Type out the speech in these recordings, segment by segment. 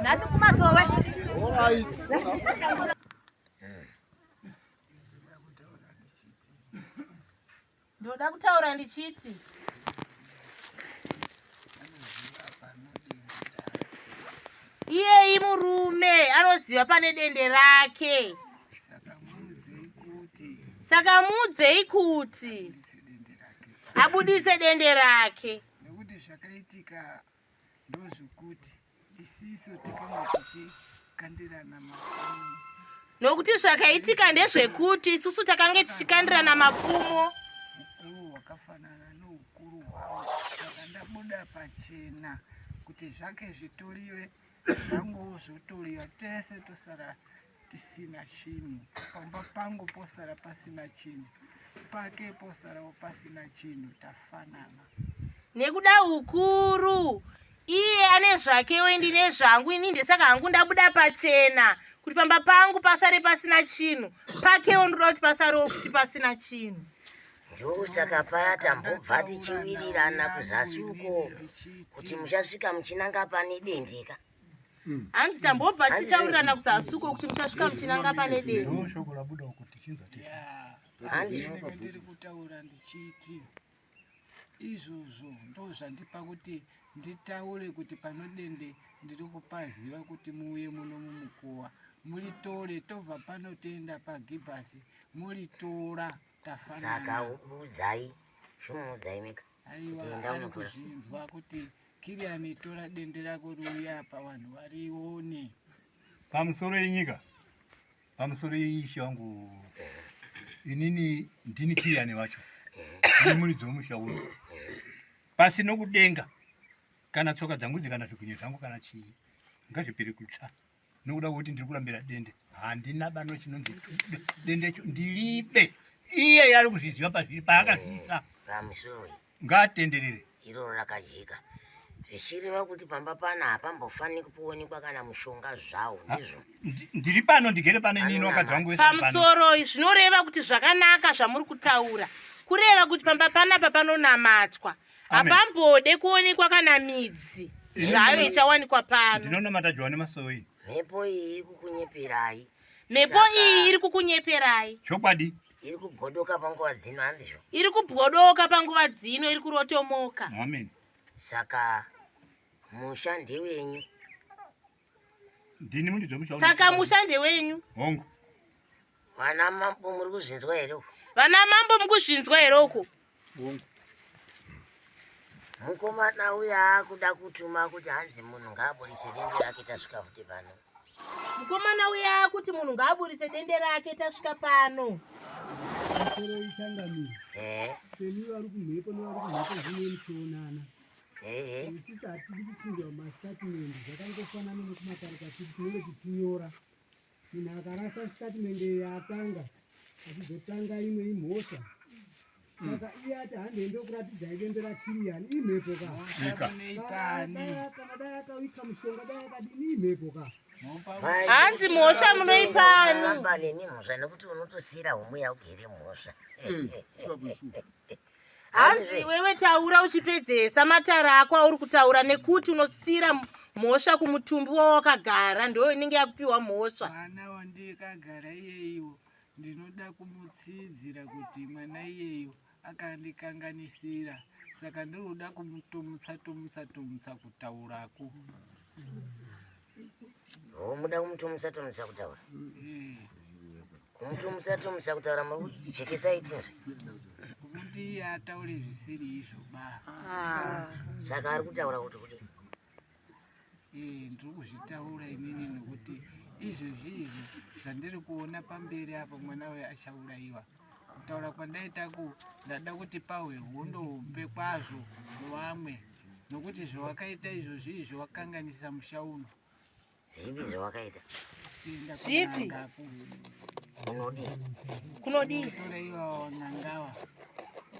Nhasi kumasowe. Ndoda kutaura ndichiti iyeyi murume anoziva pane dende rake saka muudzei kuti abuditse dende rake nekuti zvakaitika ndozvokuti isisu takanga tichikandirana mapfumo nokuti zvakaitika ndezvekuti isusu takange tichikandirana mapfumo ukuru hwakafanana noukuru hwangu saka ndabuda pachena kuti zvake zvitoriwe zvanguwo zvotoriwa tese tosara tisina chinhu pamba pangu posara pasina chinhu pake posarawo pasina chinhu tafanana nekuda ukuru iye ane zvakewo ndine zvangu ini ndesaka hangu ndabuda pachena kuti pamba pangu pasare pasina chinhu pakewo ndoda kuti pasarewo futi pasina chinhu Ndosaka paya tambobva tichiwirirana kuzasi uko kuti muchasvika muchinanga pane dendeka. Mm. Hanzi tambobva tichitaurirana kuzasi uko kuti muchasvika muchinanga pane dende. Shoko rabuda uko tichinzwa tete. Hanzi ndiri kutaura ndichiti izvozvo ndozvandipa kuti nditaure kuti panodende ndiri kupaziva kuti muuye muno mumukuwa muritore tobva pano toenda pagibhasi muritora Saka udzai zvomuudzai mega. Aiwa ari kuzvinzwa kuti Kiriani tora dende rako riuye apa vanhu varione. Pamusoro yenyika pamusoro yeishe wangu inini ndini Kiriani wacho ndini muridzi wemusha uno pasi nokudenga kana tsoka dzangu dzikana zvigunye zvangu kana chii ngazvipere kutsva nokuda kwekuti ndiri kurambira dende handina bano chinonzi dendecho ndiribe iye ari kuzviziva pazviri paakazviisa eh, pamusoro ngaatenderere iroro rakajeka zvichireva kuti pamba pana hapambofaniri kuonekwa kana mushonga zvawo ndizvo ndiri pano ndigere pano inini wakadzi wangu pamusoro zvinoreva kuti zvakanaka zvamuri kutaura kureva kuti pamba panapa panonamatwa hapambode kuonekwa kana midzi zvayo ichawanikwa pano ndinonamata johane masowe ini mhepo iyi iri kukunyeperai mhepo iyi iri kukunyeperai chokwadi iri kubhodoka panguva dzino handizvo iri kubhodoka panguva dzino iri kurotomoka amen saka musha ndewenyu ndini muridzi wemusha saka musha ndewenyu hongu Vana mambo muri kuzvinzwa here uku? Vana mambo muri kuzvinzwa here uku? Hongu. Mukomana uya akuda kutuma kuti hanzi munhu ngaaburitse dende rake tasvika futi pano. Mukomana uya akuti munhu ngaaburitse dende rake tasvika pano. Musoro ichangamire. Eh. Semi vari kumhepo nevari kumhepo zvine muchionana. Eh. Isusu hatidi kuchinjwa mastatement zvakangofanana nekumatare kwatiri tinenge tichinyora. Munhu akarasa statement yaatanga achizotanga imwe imhosva. Saka iye ati handei ndokuratidzai dende raKirian imhepo ka. Kana dai akawika mushonga dai akadini imhepo ka. Hanzi mhosva munoipani. Ramba neni mhosva nekuti unotosiira homwe yaugere mhosva. Hanzi iwewe taura uchipedzesa matara ako auri kutaura nekuti unosiira mhosva kumutumbi wawakagara ndo inenge yakupiwa mhosva. Mwana wandikagara iyeyo ndinoda kumutsidzira kuti mwana iyeyo akandikanganisira saka ndinoda kumutomutsa tomutsa tomutsa kutaurako. Oh, muda kumutomutsa tomutsa kutaura. Eh. Kumutomutsa tomutsa kutaura muri kujekesa itinzwe. Kumuti iye ataure zvisiri izvo ba. Ah. Saka ari kutaura kuti kudii? Eh, ndiri kuzvitaura inini nokuti izvezvi izvi zvandiri kuona pamberi apo mwana uyo achaurayiwa. Kutaura kwandaita ku ndada kuti pahwe hondo hombe kwazvo nevamwe. Nokuti zvawakaita izvozvi izvi wakanganisa musha uno. Zvipi zvawakaita? Kuenda Zvipi? kun'anga Unodii? Kunodii? Kutora iwawa n'angawa.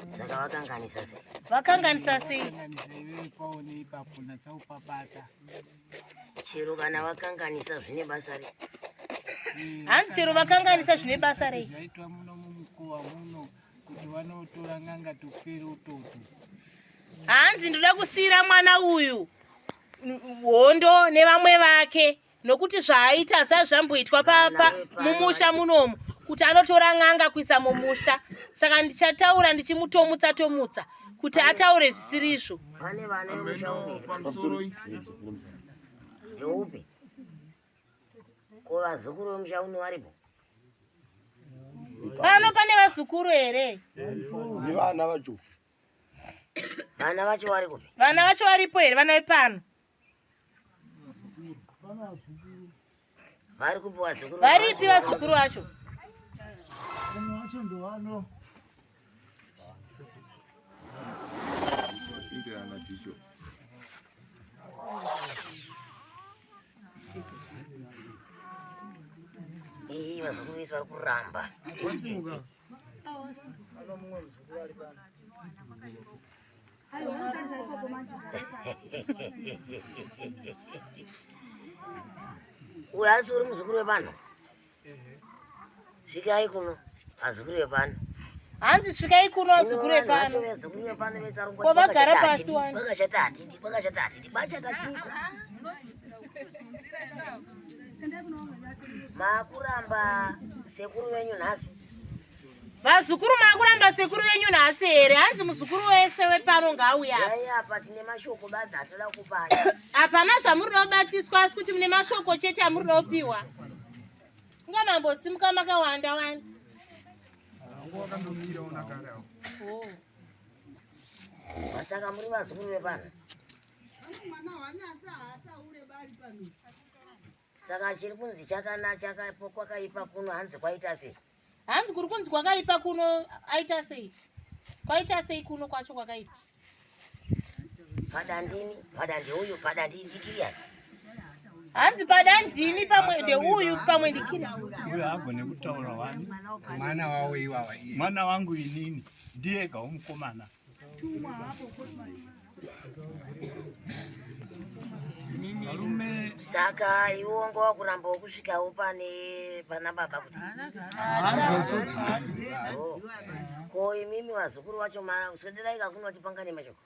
Saka vakanganisa sei? Vakanganisa sei? Wakanganisa iwewe paone ipapo natsaupabata. Chero kana vakanganisa zvine basa rei? Hanzi chero vakanganisa zvine basa rei? Zvaitwa muno mumukowa muno kuti vanotora n'anga tupere utoto. Hanzi ndoda kusiira mwana uyu hondo nevamwe vake nokuti zvaaita asati zvamboitwa mumusha munomu kuti anotora n'anga kuisa mumusha saka ndichataura ndichimutomutsa tomutsa kuti ataure zvisiri izvo. Pane vana vemusha umu here? Ndeupi? Ko vazukuru vemusha uno varipo? Pano pane vazukuru here? Nevana vacho. Vana vacho vari kupi? Vana vacho varipo here vana vepano? Vari kupi vazukuru? Varipi vazukuru vacho? Vamwe vacho ndovano. Ii vazukuru vese vari kuramba. Wasimuka. Uyu asi uri muzukuru wepano? Svikai kuno vazukuru vepano. Hanzi svikai kuno vazukuru vepano. Vazukuru vepano vese vari Ko vagara pasi wani. Kwakashata hatidi, kwakashata hatidi, kwashata chiko. Makuramba sekuru venyu nhasi. Vazukuru makuramba sekuru venyu nhasi here? Hanzi muzukuru wese wepano ngaauye apa. Yai apa tine mashoko badzi atoda kupai. Hapana zvamuri kuda kubatiswa asi kuti mune mashoko chete amuri kuda kupiwa. Inga mambosimuka makawanda wani. Oh. Saka muri vazukuru vepano. Saka chiri kunzi chakana chakaipa kwakaipa kuno hanzi kwaita sei? Hanzi kuri kunzi kwakaipa kuno aita sei? Kwaita sei kuno kwacho kwakaipa? Pada ndini, pada ndeuyu, pada ndikiriyani. Hanzi pada ndini pamwe ndeuyu pamwe ndikiriyani. Uyu haagone kutaura wani. Mwana wawo iwawa iye. Mwana wangu inini ndiye ega womukomana. Varume Saka iwe wanga wakuramba wokusvikawo pane pana baba kuti. Oh. Ko imimi vazukuru vacho swederai kakuno tipangane mashoko.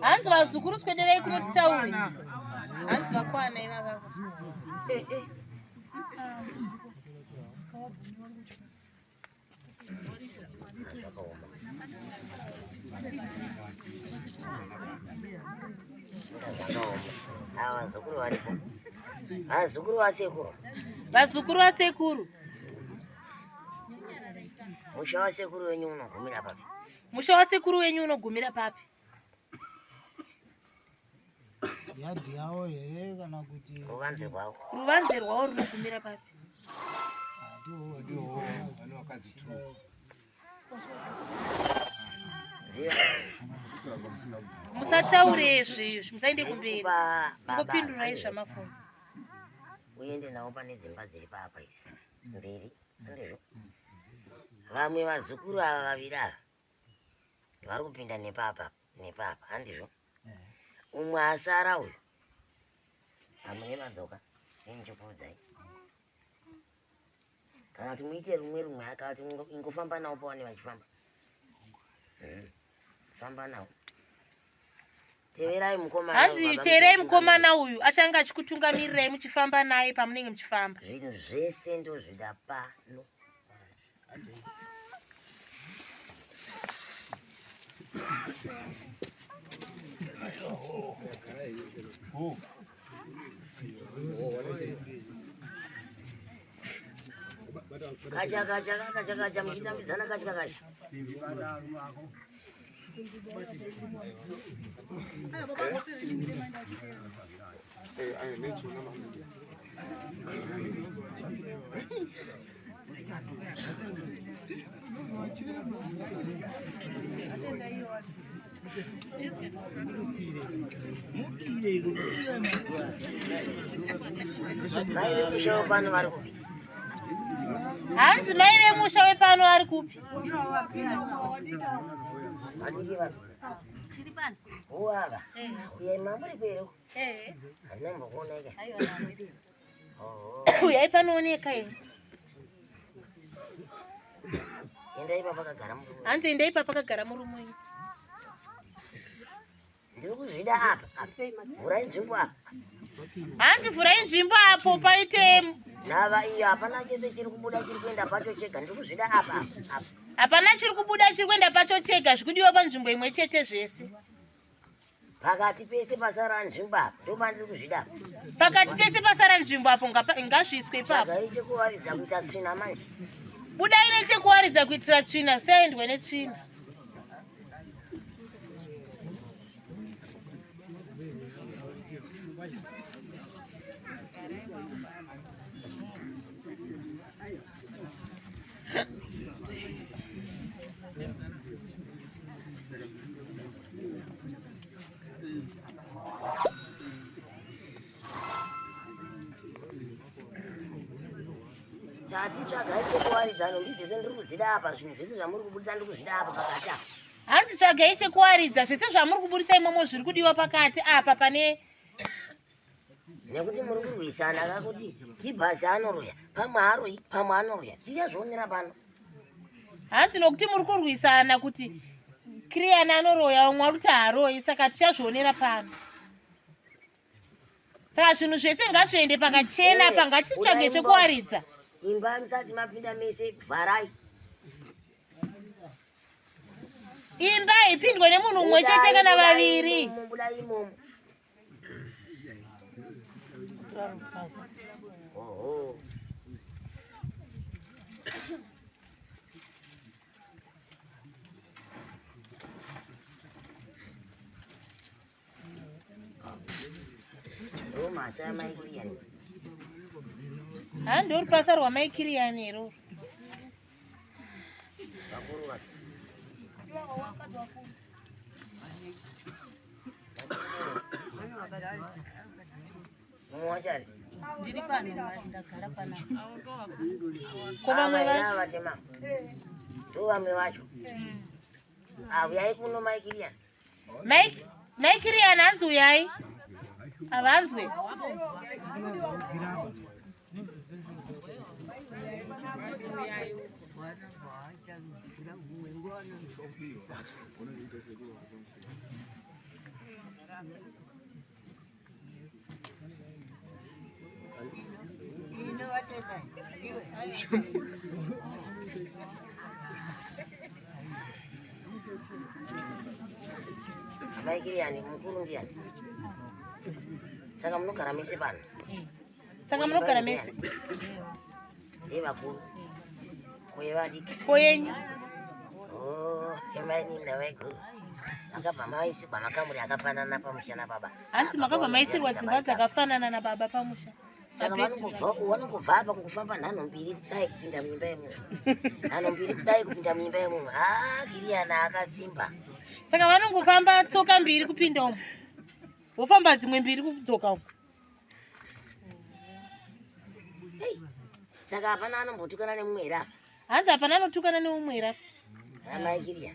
Hanzi vazukuru swederai kuno titaure. Hanzi vakwana ivava. Zvakaoma. Zvakaoma. Ava vazukuru varipo. Vazukuru vasekuru. Vazukuru vasekuru. Musha wasekuru wenyu unogumira papi? Musha wasekuru wenyu unogumira papi? Yadhi yavo here kana kuti Ruvanze rwavo. Ruvanze rwavo runogumira papi? Ndiwo vane vakadzi two. Ziva. Musataure izvi, musaende kumberi. Kupa baba. Ngopindurai zvamafunzo. Uende navo pane dzimba dziri papa idzi. Mbiri. Ndizvo. Vamwe vazukuru ava vaviri ava vari kupinda nepapa nepapa handizvo? Umwe asara uyu hamune madzoka nenichikuudzai kana kuti muite rumwe rumwe kana kuti ingofamba navo pawane vachifamba. Famba navo. Teverai mukomana. Hanzi teerai mukomana uyu achange achikutungamirirai muchifamba naye pamunenge muchifamba. Zvinhu zvese ndozvida pano. Kacha kacha kacha kacha muchitambidzana kacha kacha. Mai vemusha wepano vari kupi? Hanzi mai vemusha wepano ari kupi? Vadiki vapi? Uava. Uyai mamuri kwere. Handina kumbokuona ika. Oho. Uyai panooneka ini. Endai papakagara murume. Hanzi endai papakagara murume wenyu. Ndiri kuzvida apa apa. Vhurai nzvimbo apa. Hanzi vhurai nzvimbo apo paite Nhava iyo hapana chese chiri kubuda chiri kuenda pacho chega. Ndiri kuzvida apa apa apa. Hapana chiri kubuda chiri kuenda pacho chega zvikudiwa panzvimbo imwe chete zvese. Pakati pese pasara nzvimbo apa ndopandiri kuzvida apa. Pakati pese pasara nzvimbo apo ngazviiswe ipapo. Tsvagai chekuwaridza kuita tsvina manje. Budai nechekuwaridza kuitira tsvina zvisaendwe netsvina. Tati tsvagai chekuwaridza nhumbi dzese ndiri kuzida apa zvinhu zvese zvamuri kubudisa ndiri kuzvida apa pakati apa. Hanzi tsvagai chekuwaridza zvese zvamuri kuburitsa imomo zviri kudiwa pakati apa pane Nekuti muri kurwisana ka kuti kibhasi anoroya pamwe haroyi pamwe anoroya tichazvionera pano. Hanzi nokuti muri kurwisana kuti Kiriyani anoroya vamwe vari kuti haaroyi saka tichazvionera pano. Saka zvinhu zvese ngazviende pakachena apa ngachitsvage chekuwaridza. Imba musati mapinda mese vharai. Imba haipindwe nemunhu umwe chete kana vaviri. Budai imomo. Oho. Ha ndorupasa rwamai Kiriyani iroro. Ndiri pano ndagara panapa. Ko vamwe vacho? Ndo vamwe vacho. Auyai kuno mai Kiriyani. Mai Kiriyani hanzi uyai. Havanzwe. Mai Kiriyani mukuru ndiyani? Saka munogara mese pano? Saka munogara mese? Ndevakuru. Koye vadiki. Koyenyu? Oh, emaini navaiguru. Makabva maisirwa makamuri akafanana pamusha nababa. Hanzi makabva maisirwa dzimba dzakafanana nababa pamusha. Saka vanongobva apa kungofamba nhanho mbiri kudai kupinda muimba yemunhu. Nhanho mbiri kudai kupinda muimba yemunhu. Haa, Kiriyana akasimba. Saka vanongofamba tsoka mbiri kupinda umu. Vofamba dzimwe mbiri kudzoka umu. Saka hapana anombotukana nemumwe here apa? Hanzi hapana anotukana neumwe here apa? Amai Kiriya.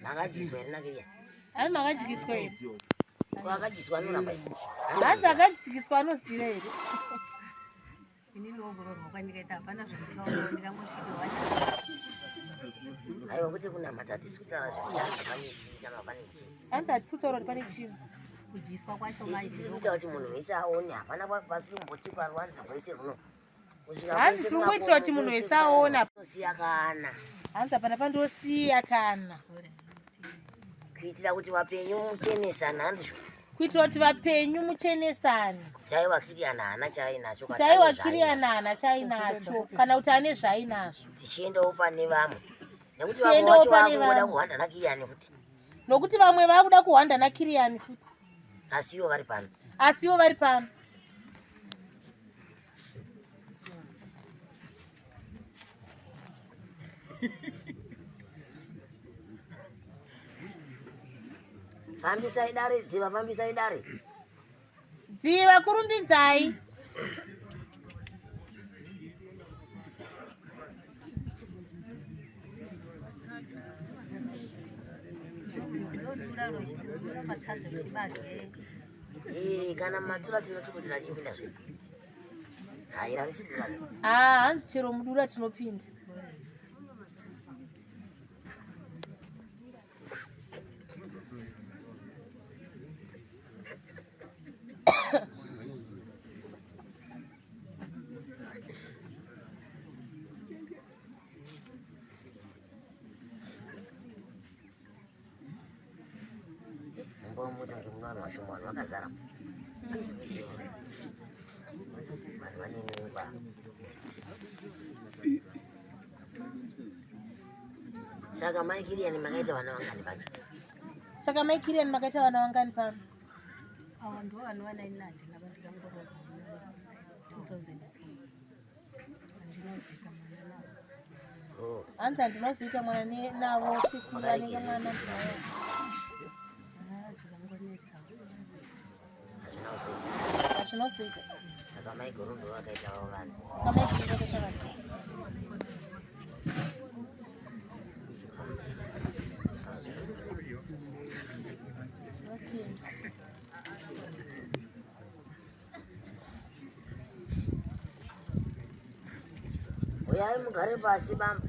Makadyiswa here naKiriya? Hanzi makadyiswa here? Ko akadyiswa anoramba here? Hanzi akadyiswa anoziva here? Inini ongororwa kwandikaita hapana zvandikaona ndikangosvikirwa. Aiwa kuti kunamata hatisi kutaura zvekuti hanzi pane chii kana pane chii. Hanzi hatisi kutaura kuti pane chinhu. Kudyiswa kwacho Isi manje tiri kuita kuti munhu wese aone hapana pasiri kumbotikwa ruwanza rwese runo. Kusvika Hanzi kwese tiri kungoitira kuti munhu wese aone. Siya kana. Hanzi hapana pandosiya kana. Kuitira kuti vapenyu muchenesane handizvo. Kuitira kuti vapenyu muchenesane. Kuti aiwa Kiriyana haana chaainacho. Kuti aiwa Kiriyana haana chaainacho kana kuti ane zvaainazvo. Tichiendawo pane vamwe. Nekuti vamwe Tichiendawo vacho pane vakungoda vamwe. kuhwanda naKiriyani futi. Nokuti vamwe vakuda kuhwanda naKiriyani futi. Asi ivo vari pano. Asi ivo vari pano. Fambisai dare dziva, fambisai dare. Dziva kurumbidzai. Eh, kana matura tinotukutira chipinda zvedu. Hai, harisi dura. Ah, hanzi chero mudura tinopinda. Mumba mutange muno vanhu vashoma, vanhu vakazara. Vanhu vane mimba. Saka mai Kiriyani makaita vana vangani pano? Saka mai Kiriyani makaita vana vangani pano? Avo ndivo vanowana ini handina vandikangoroorwa 2002 handina kuzoita mwana navo. Oh, Hanzi handina kuzoita mwana navo sekuru vanenge mwana ndinaye. Ah, zvakangonetsa. Hazvina kuzoita. Hazvina kuzoita. Saka mai Gorombe vakaitawo vanhu. Saka mai Gorombe vakaita vanhu. Tinotenda. Uyai mugare pasi bamba.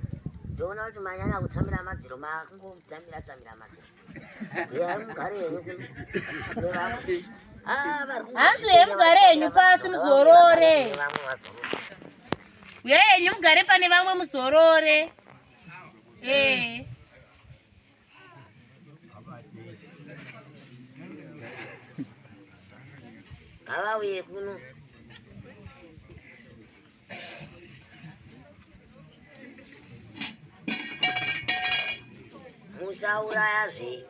Ndoona kuti manyanya kutsamira madziro, makungotsamira tsamira madziro. Uyai mugare henyu kuno nevamwe. Ah, vari kungosvika Hanzi uyai mugare henyu pasi muzorore. Vamwe vazorore. Uyai henyu mugare pane vamwe muzorore. Eh. Ngavauye kuno. Musauraya zve.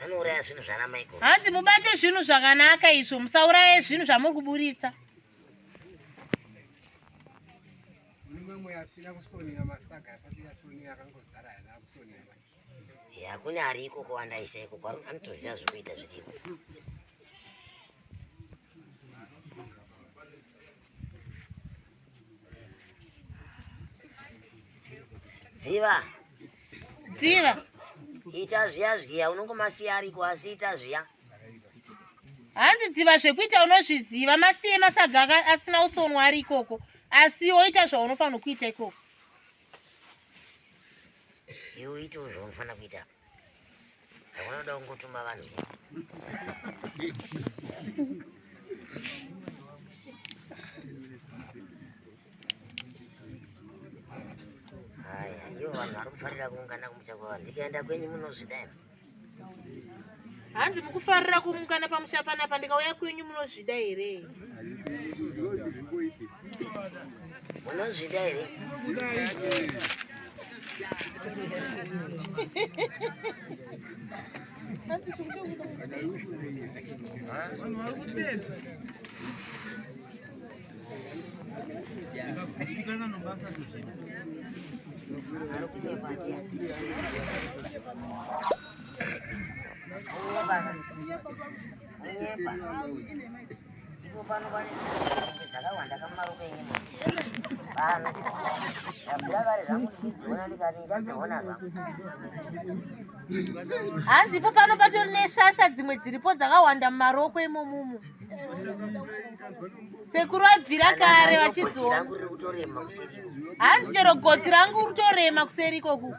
Anouraya zvinhu zvana Michael. Hanzi mubate zvinhu zvakanaka izvo, musauraye zvinhu zvamuri kuburitsa. Kune mamwe asina kusonera masaga asati asonera akangozara haana kusonera manje. Ya kune ari ikoko wandaisa ikoko anotoziva zvekuita zviriko. Ziva. Ziva. Ita zviya zviya unongomasiya ariko asi ita zviya. Hanzi dziva zvekuita unozviziva, masiye masaga asina usonwa ari ikoko, asi woita zvaunofanira kuita ikoko. Iwe uitewo zvaunofanira kuita. Hauna kuda kungotuma vanhu chete. Haya, ivo vanhu vari kufarira kuungana kumusha kwavo. Ndikaenda kwenyu munozvida imi. Hanzi mukufarira kumukana pamusha panapa, ndikauya kwenyu munozvida here? Munozvida here? Hanzi chikuchokuda. Vanhu vari kupedza. Ndikagutsikana nobasa kuzvida. Ari kunyepa asi. Kunyepa. Kunyepa. Ipo pano pane mombe dzakawanda kamumaruko enyu. Pano. Ndabvira kare zvangu ndichidziona ndikati ndichadziona zvangu. Hanzi ipo pano patori neshasha dzimwe dziripo dzakawanda mumaroko imomumu. Sekuru vabvira kare vachidziona. Rangu riri kutorema kuseriko. Hanzi chero gotsi rangu ritorema kuseri ikoku.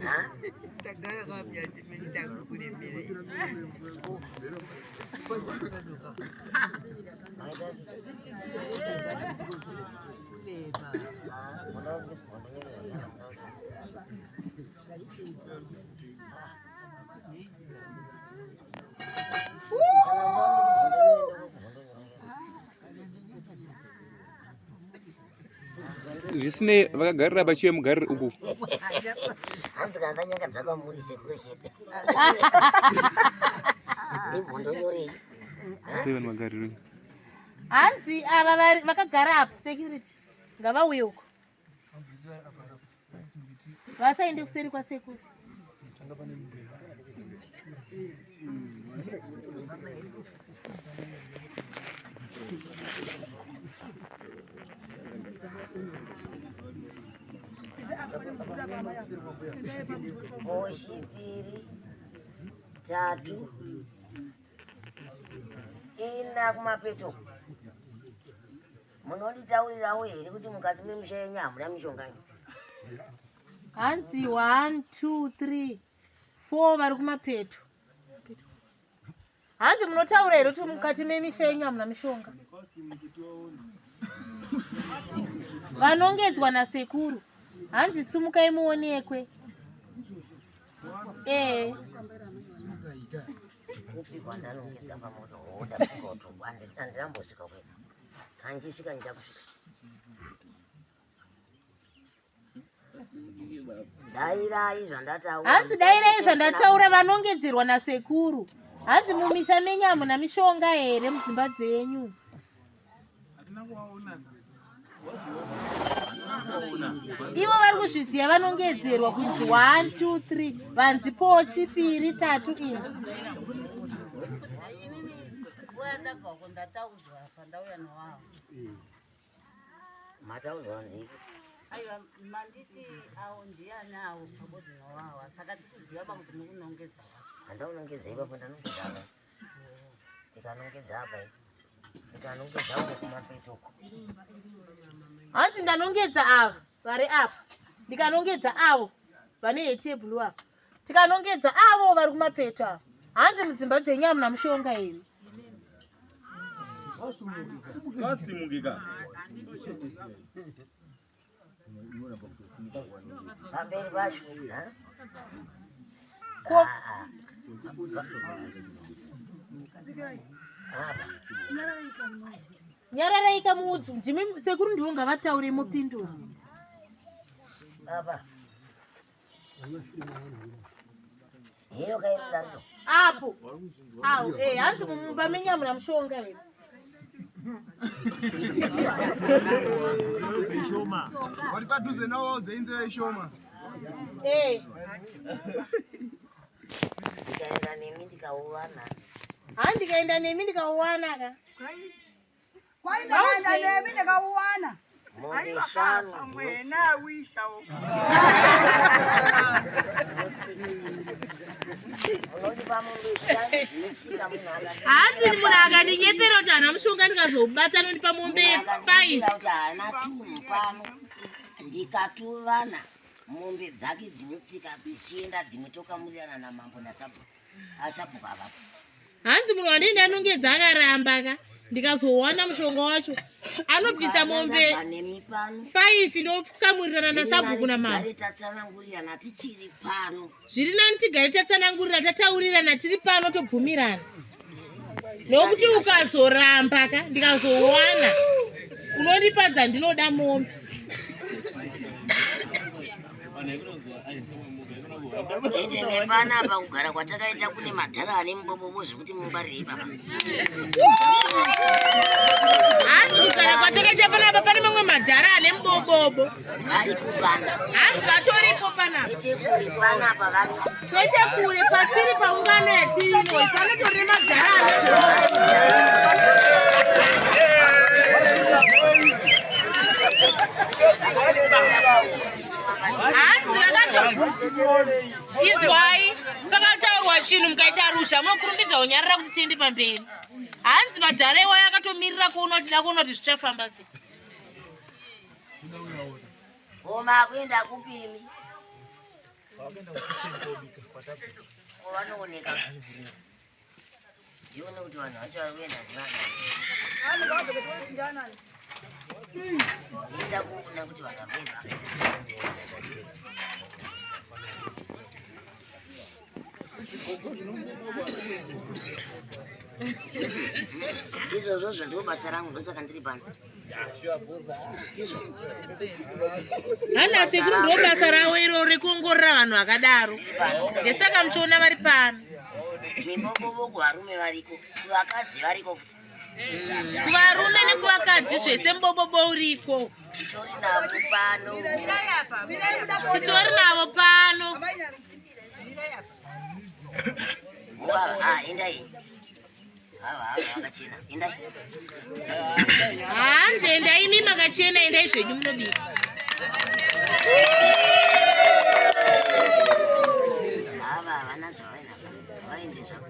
Ha? Maita sei? Zvisinei, vakagarira pachive mugariro uku. Hanzi kana ndanyanga dzakwamuri sekuru chete. Ndibvondonyorei. Hanzi ava vakagara apa security ngavauye uko. Vasaende kuseri kwasekuru. Oshipiri tatu ina kumapeto. Munonditaurirawo here kuti mukati memisha yenyu hamuna mishonga? Hanzi 1 2 3 4 vari kumapeto. Hanzi munotaura here kuti mukati memisha yenyu hamuna mishonga? Vanongedzwa nasekuru. Hanzi sumukai muonekwe. Eh. Kupi kwandanongedza pamoto hoda kukoto handinambosvika kwega. Handisvika ndichakusvika. Dairai zvandataura. Hanzi dairai zvandataura vanongedzerwa nasekuru. Hanzi mumisha menyu hamuna mishonga here mudzimba dzenyu? Ivo vari kuzviziva vanongedzerwa kunzi 1 2 3 vanzi potsi piri tatu ina. Mataudzwa nziko. Aiwa manditi awo ndiani awo pabodzi nowawa saka tikuziva pakuti mukunongedza Handaunongedza ipapo ndanongedza apa. Ndikanongedza apa. Ndikanongedza uko kumapeto uko. Hanzi ndanongedza ava vari apa. Ndikanongedza avo vane heti yebhulu apa. Tikanongedza avo vari kumapeto ava. Hanzi mudzimba dzenyu hamuna mushonga here? Kasimukika. Pamberi pacho. Ha? Ko Ah, ah. Apa. nyararai kamuudzi ndimi sekuru ndivo ngavataure mupinduro. Apa. Hiyo kairudaro. Apo. Awo, eh hanzi mumba menyu hamuna mushonga here? Vari padhuze nawo waudze inzeve ishoma. Eh, Ndikaenda nemi ndikauwana. hanzi ndikaenda nemi ndikauwana ka. Kwai ndakaenda nemi ndikauwana. Mombe shanu Mwena dzinotsika. wishawo. Munondipa mombe shanu dzinotsika munhu akati. Hanzi munhu akandinyepera kuti hana mushonga ndikazobata anondipa mombe 5. kuti haana tunhu pano ndikatuvana mombe dzake dzinotsika dzichienda dzimwe tokamurirana namambo nasabhuku asabhuku avapo Hanzi munhu wandini anongedza akaramba ka ndikazowana mushonga wacho anobvisa mombe Ndabva nemi pano 5 ndokamurirana nasabhuku namambo. Tigare tatsanangurirana tichiri pano Zviri nani tigare tatsanangurira tataurirana tiri pano tobvumirana. Nokuti ukazoramba ka ndikazowana unondipa dzandinoda mombe. Ende nepanapa kugara kwatakaita kune madhara ane mubobobo zvekuti mungwarire ipapa. Hanzi kugara kwatakaita panapa pane mamwe madhara ane mubobobo. Varipo pana. Hanzi vatoripo panapa. Kwete kure panapa varipo. Kwete kure patiri paungano yatiri inoi panotori nemadhara ane Hanzi vakato inzwai pakataurwa chinhu mukaita ruzha munokurumbidza kunyarara kuti tiende pamberi. Hanzi madhara iwayo akatomirira kuona kuti da kuona kuti zvichafamba sei. Koma kuenda kupimi. Ko vanooneka. Ndione kuti vanhu vacho vari kuenda ndivana. Enda kuona kuti vanhu vari kuenda vakaita sei. Izvozvozvo ndiro basa rangu ndosaka ndiri pano. Hana sekuru ndo basa ravo iro rekuongorora vanhu vakadaro. Ndesaka muchiona vari pano. Mibobobo kuvarume variko, kuvakadzi variko futi. Kuvarume nekuvakadzi zvese mubobobo uriko. Titori navo pano. Titori navo pano. Ah, endai. Ava ava vakachena. Endai. Hanzi endai imi makachena endai zvenyu munobika. Ava havana zvavainapa. Vaende zvavo.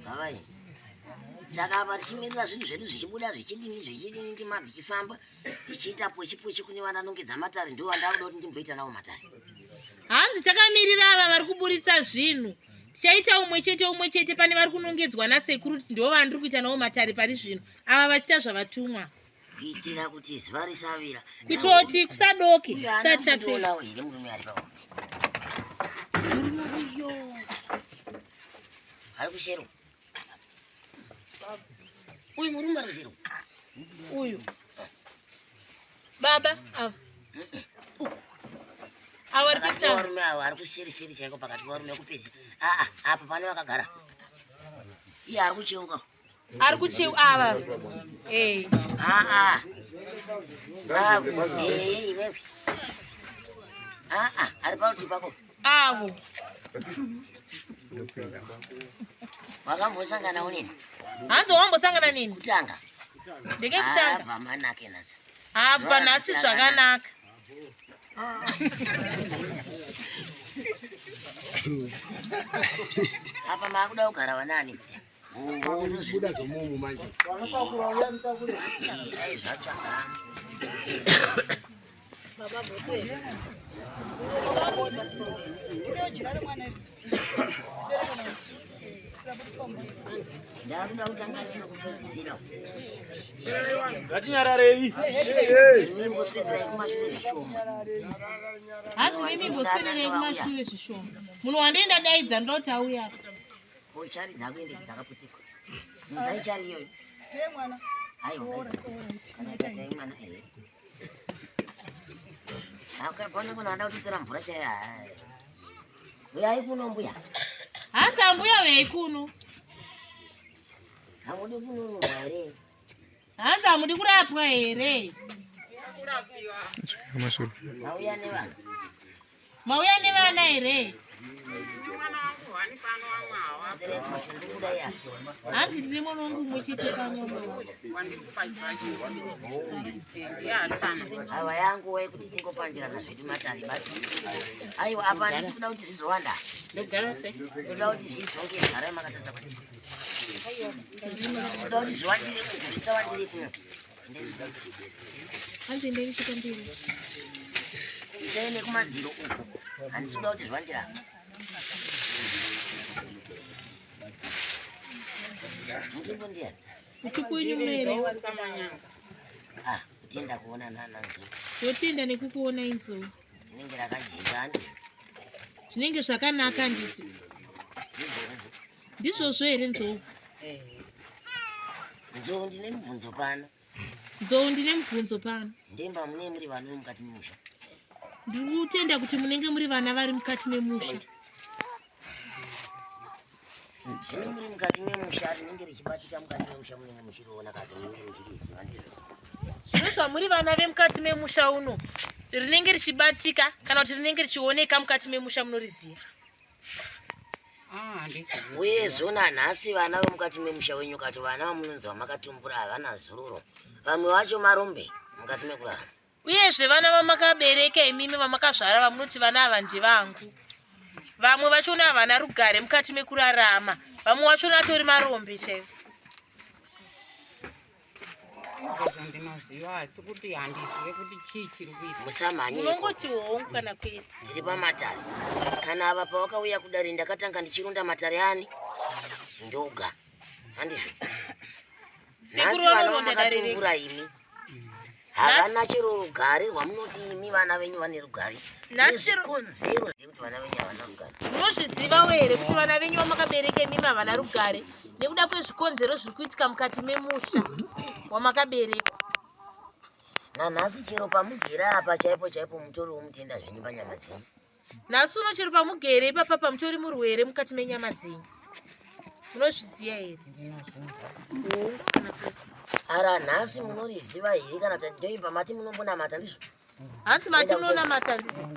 Ngavaende. Saka apa tichimirira zvinhu zvedu zvichibuda zvichidini zvichidini ndima dzichifamba tichiita pochi pochi kune vananongedza matare ndivo vandakuda kuti ndimboita navo matare. Hanzi takamirira ava vari kuburitsa zvinhu tichaita umwe chete umwe chete pane vari kunongedzwa nasekuru kuti ndivo vandiri kuita navo matare pari zvino ava vachiita zvavatumwa kuitira kuti zuva risavira kuitira kuti kusadoke kusati tapera here murume ari pao murume uyo ari kusero uyu murume ari kusero uyu baba ava ava ari kutanga varume ava ari kuseriseri chaiko pakati pevarume kupedza aa apa pane vakagara iye ari kucheuka ari kucheu ava eh. aa iwewe aa ari parutivi pako avo wakambosangana unini hanzi wambosangana nini kutanga ndekekutanga abva manake nhasi abva nhasi zvakanaka apa maakuda kugara vanani kuti dai zvatsvaga Ndakuda kutanga nekupedzisira. Ngatinyararei. Imboswederai kumashure zvishoma. Hanzi mimi imboswederai kumashure zvishoma. Munhu wandienda daidza ndoti auya. Ko chari dzakuende dzakaputsika. Zunzai chari iyoyo. Aiwa ngaizunzwe. Kana ikaita mwana ehe. Akagona kuna anda kututsira mvura chaiyo. Uyai kuno mbuya. Hanzi ambuya uyai kuno. Hamudi kununurwa here? Hanzi hamudi kurapwa here? Mauya nevana. Mauya nevana here? Hanzi tine mwana wangu umwe chete pano. Ava yangu yekuti tingopandirana zvedu matare but aiwa apa handisi kuda kuti zvizowanda. Ndinoda kuti zvizonge garai makatadza kwandiri. Ndinoda kuti zviwandire uku zvisawandire kuno. Hanzi endai nechepamberi. Isai nekumadziro uku. Handisi kuda kuti zviwandire apa. Mutupo ndiyani? Mutupo wenyu munoerewa. Ah, kutenda kuona nana Nzou. Totenda nekukuona Nzou. Rinenge rakajeka handi. Zvinenge zvakanaka handiti? Ndizvozvo here Nzou? Nzou ndine mubvunzo pano. Nzou ndine mubvunzo pano. Ndemba mune muri vana mukati memusha. Ndiri kutenda kuti munenge muri vana vari mukati memusha. Zvino muri mukati memusha rinenge richibatika mukati memusha munenge muchiriona kati munenge muchiriziva ndizvo. Zvino zvamuri vana vemukati memusha uno rinenge richibatika kana kuti rinenge richioneka mukati memusha munoriziva. Ah, Uye zvona nhasi vana vemukati memusha wenyu kati vana vamunonzi vamakatumbura havana zororo. Vamwe vacho marombe mukati mekurarama. Uyezve vana vamakabereka imimi vamakazvara vamunoti vana ava ndevangu. Vamwe vachona havana rugare mukati mekurarama. Vamwe vachona atori marombe chaivo. Izvozvo ndinoziva asi kuti handizive kuti chii chiri kuita. Musamhanye. Unongoti hongu kana kwete. Tiri pamatare. Kana ava pawakauya kudare ndakatanga ndichirunda matare ani? Ndoga. Handizvo. Sekuru vanoronda dare vega. Imi. Havana chero rugare rwamunoti imi vana venyu vane rugare. Nezvikonzero zvekuti vana venyu havana rugare. Munozvizivawo here kuti vana venyu vamakabereka imimi havana rugare nekuda kwezvikonzero zviri kuitika mukati memusha wamakaberekwa? Nanhasi chero pamugere apa chaipo chaipo mutori womutenda zvenyu panyama dzenyu. Nhasi uno chero pamugere ipapa pamutori murwere mukati menyama dzenyu. Munozviziva here? Hongu kana kwete. Ara nhasi munoriziva here kana ndoimba mati munombonamata ndizvo? Hanzi mati munonamata ndizvo?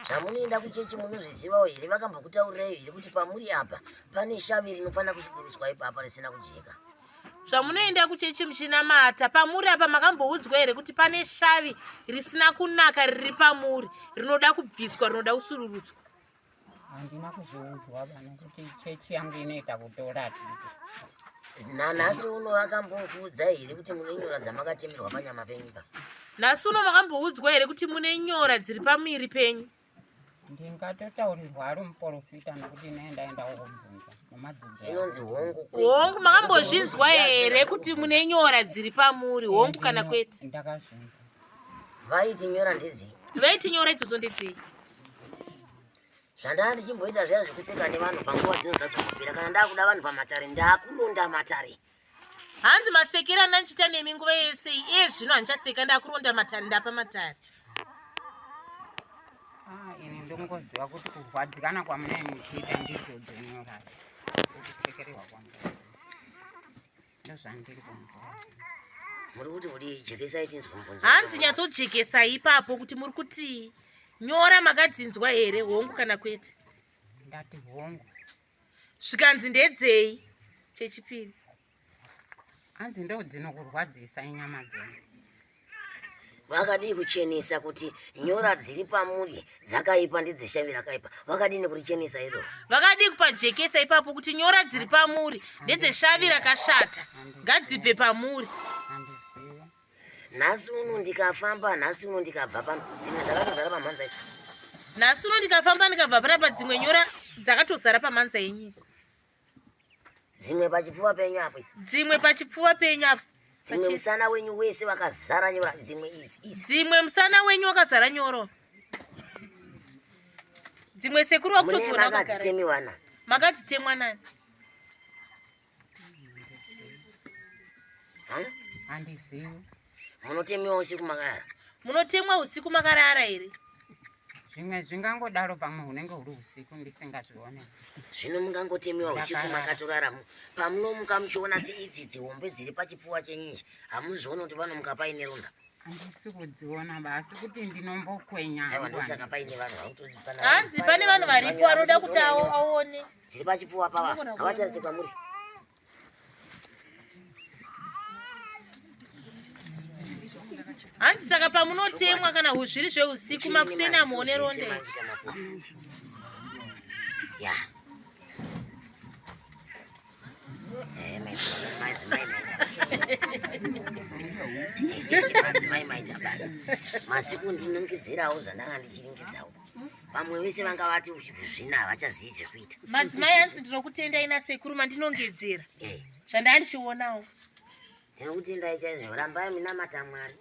Zvamunoenda kuchechi munozvizivawo here? Vakambokutaurirai here kuti pamuri apa pane shavi rinofanira kusukuruswa ipapa risina kujeka? Zvamunoenda kuchechi muchinamata pamuri apa makamboudzwa here kuti pane shavi risina kunaka riri pamuri rinoda kubviswa rinoda kusururudzwa? Handina kuzviudzwa ba nokuti chechi yangu inoita kutora tito. Nanhasi uno vakambokuudza here kuti mune nyora dzamakatemerwa panyama penyu pa? Nhasi uno makamboudzwa here kuti mune nyora dziri pamiri penyu? Ndingatotaurirwa ari muporofita nokuti ine ndaenda kobvunza nemadzibaba. Inonzi hongu. Hongu makambozvinzwa here kuti mune nyora dziri pamuri? Hongu kana kwete? Ndakazvinzwa. Vaiti nyora ndedzei? Vaiti nyora idzodzo ndedzei? Zvandaa ndichimboita zviya zvekuseka nevanhu panguva dzino dzadzokupera kana ndakuda vanhu pamatare ndakuronda matare. Hanzi masekera andandichiita nemi nguva yese iye zvino handichaseka ndakuronda matare ndapa matare. Ah, ini ndongoziva kuti kurwadzikana kwamunei muchiita ndidzo dzonyora kuchekererwa kwangu ndozvandiri kunzwa. Muri kuti kudii? Jekesai tinzwe mubvunzo. Hanzi nyatsojekesai ipapo kuti muri kutii. Nyora makadzinzwa here hongu kana kwete? Ndati hongu. Zvikanzi ndedzei? Chechipiri. Hanzi ndo dzinokurwadzisa inyama dzenyu. Vakadii kuchenesa kuti nyora dziri pamuri dzakaipa ndedzeshavi rakaipa? Vakadini kurichenesa iroro? Vakadii kupajekesa ipapo kuti nyora dziri pamuri ndedzeshavi rakashata ngadzibve pamuri? Handizivi. Nhasi uno ndikafamba, nhasi uno ndikabva pano, dzimwe dzakatozara pamhanza iyi. Nhasi uno ndikafamba ndikabva panapa dzimwe nyora dzakatozara pamhanza yenyu. Dzimwe pachipfuva penyu apo idzo. Dzimwe pachipfuva penyu apo. Dzimwe musana wenyu wese wakazara nyora, dzimwe idzi idzi. Dzimwe musana wenyu wakazara nyoro. Dzimwe sekuru wakutodziona wakagara. Makadzitemiwa na. Makadzitemwa nani? Handizivi. Munotemiwa usiku makarara? Munotemwa usiku makarara here? Zvimwe zvingangodaro, pamwe hunenge huri usiku ndisingazvione. Zvino mungangotemiwa usiku Ndakarara. makatorara pamunomuka muchiona seidzi dzihombe dziri pachipfuva chenyinji, hamuzvioni kuti panomuka paine ronda? Handisi kudziona ba, asi kuti ndinombokwenya. Aiwa, hangu ndosaka handisi. paine vanhu vakutozi pana Hanzi pane vanhu varipo vanoda kuti aone. Dziri pachipfuva pava ngavatarise kwamuri. Hanzi saka pamunotemwa kana zviri zveusiku makuseni amuone ronda here? Ya. Eh, madzimai madzimai maita basa. Masiku ndinongedzerawo zvandanga ndichiringidzawo. Vamwe vese vanga vati zvina havachazivi zvekuita. Madzimai hanzi ndinokutendai nasekuru mandinongedzera. Eh. Zvandanga ndichionawo. Tinokutendai chaizvo, rambai munamata Mwari.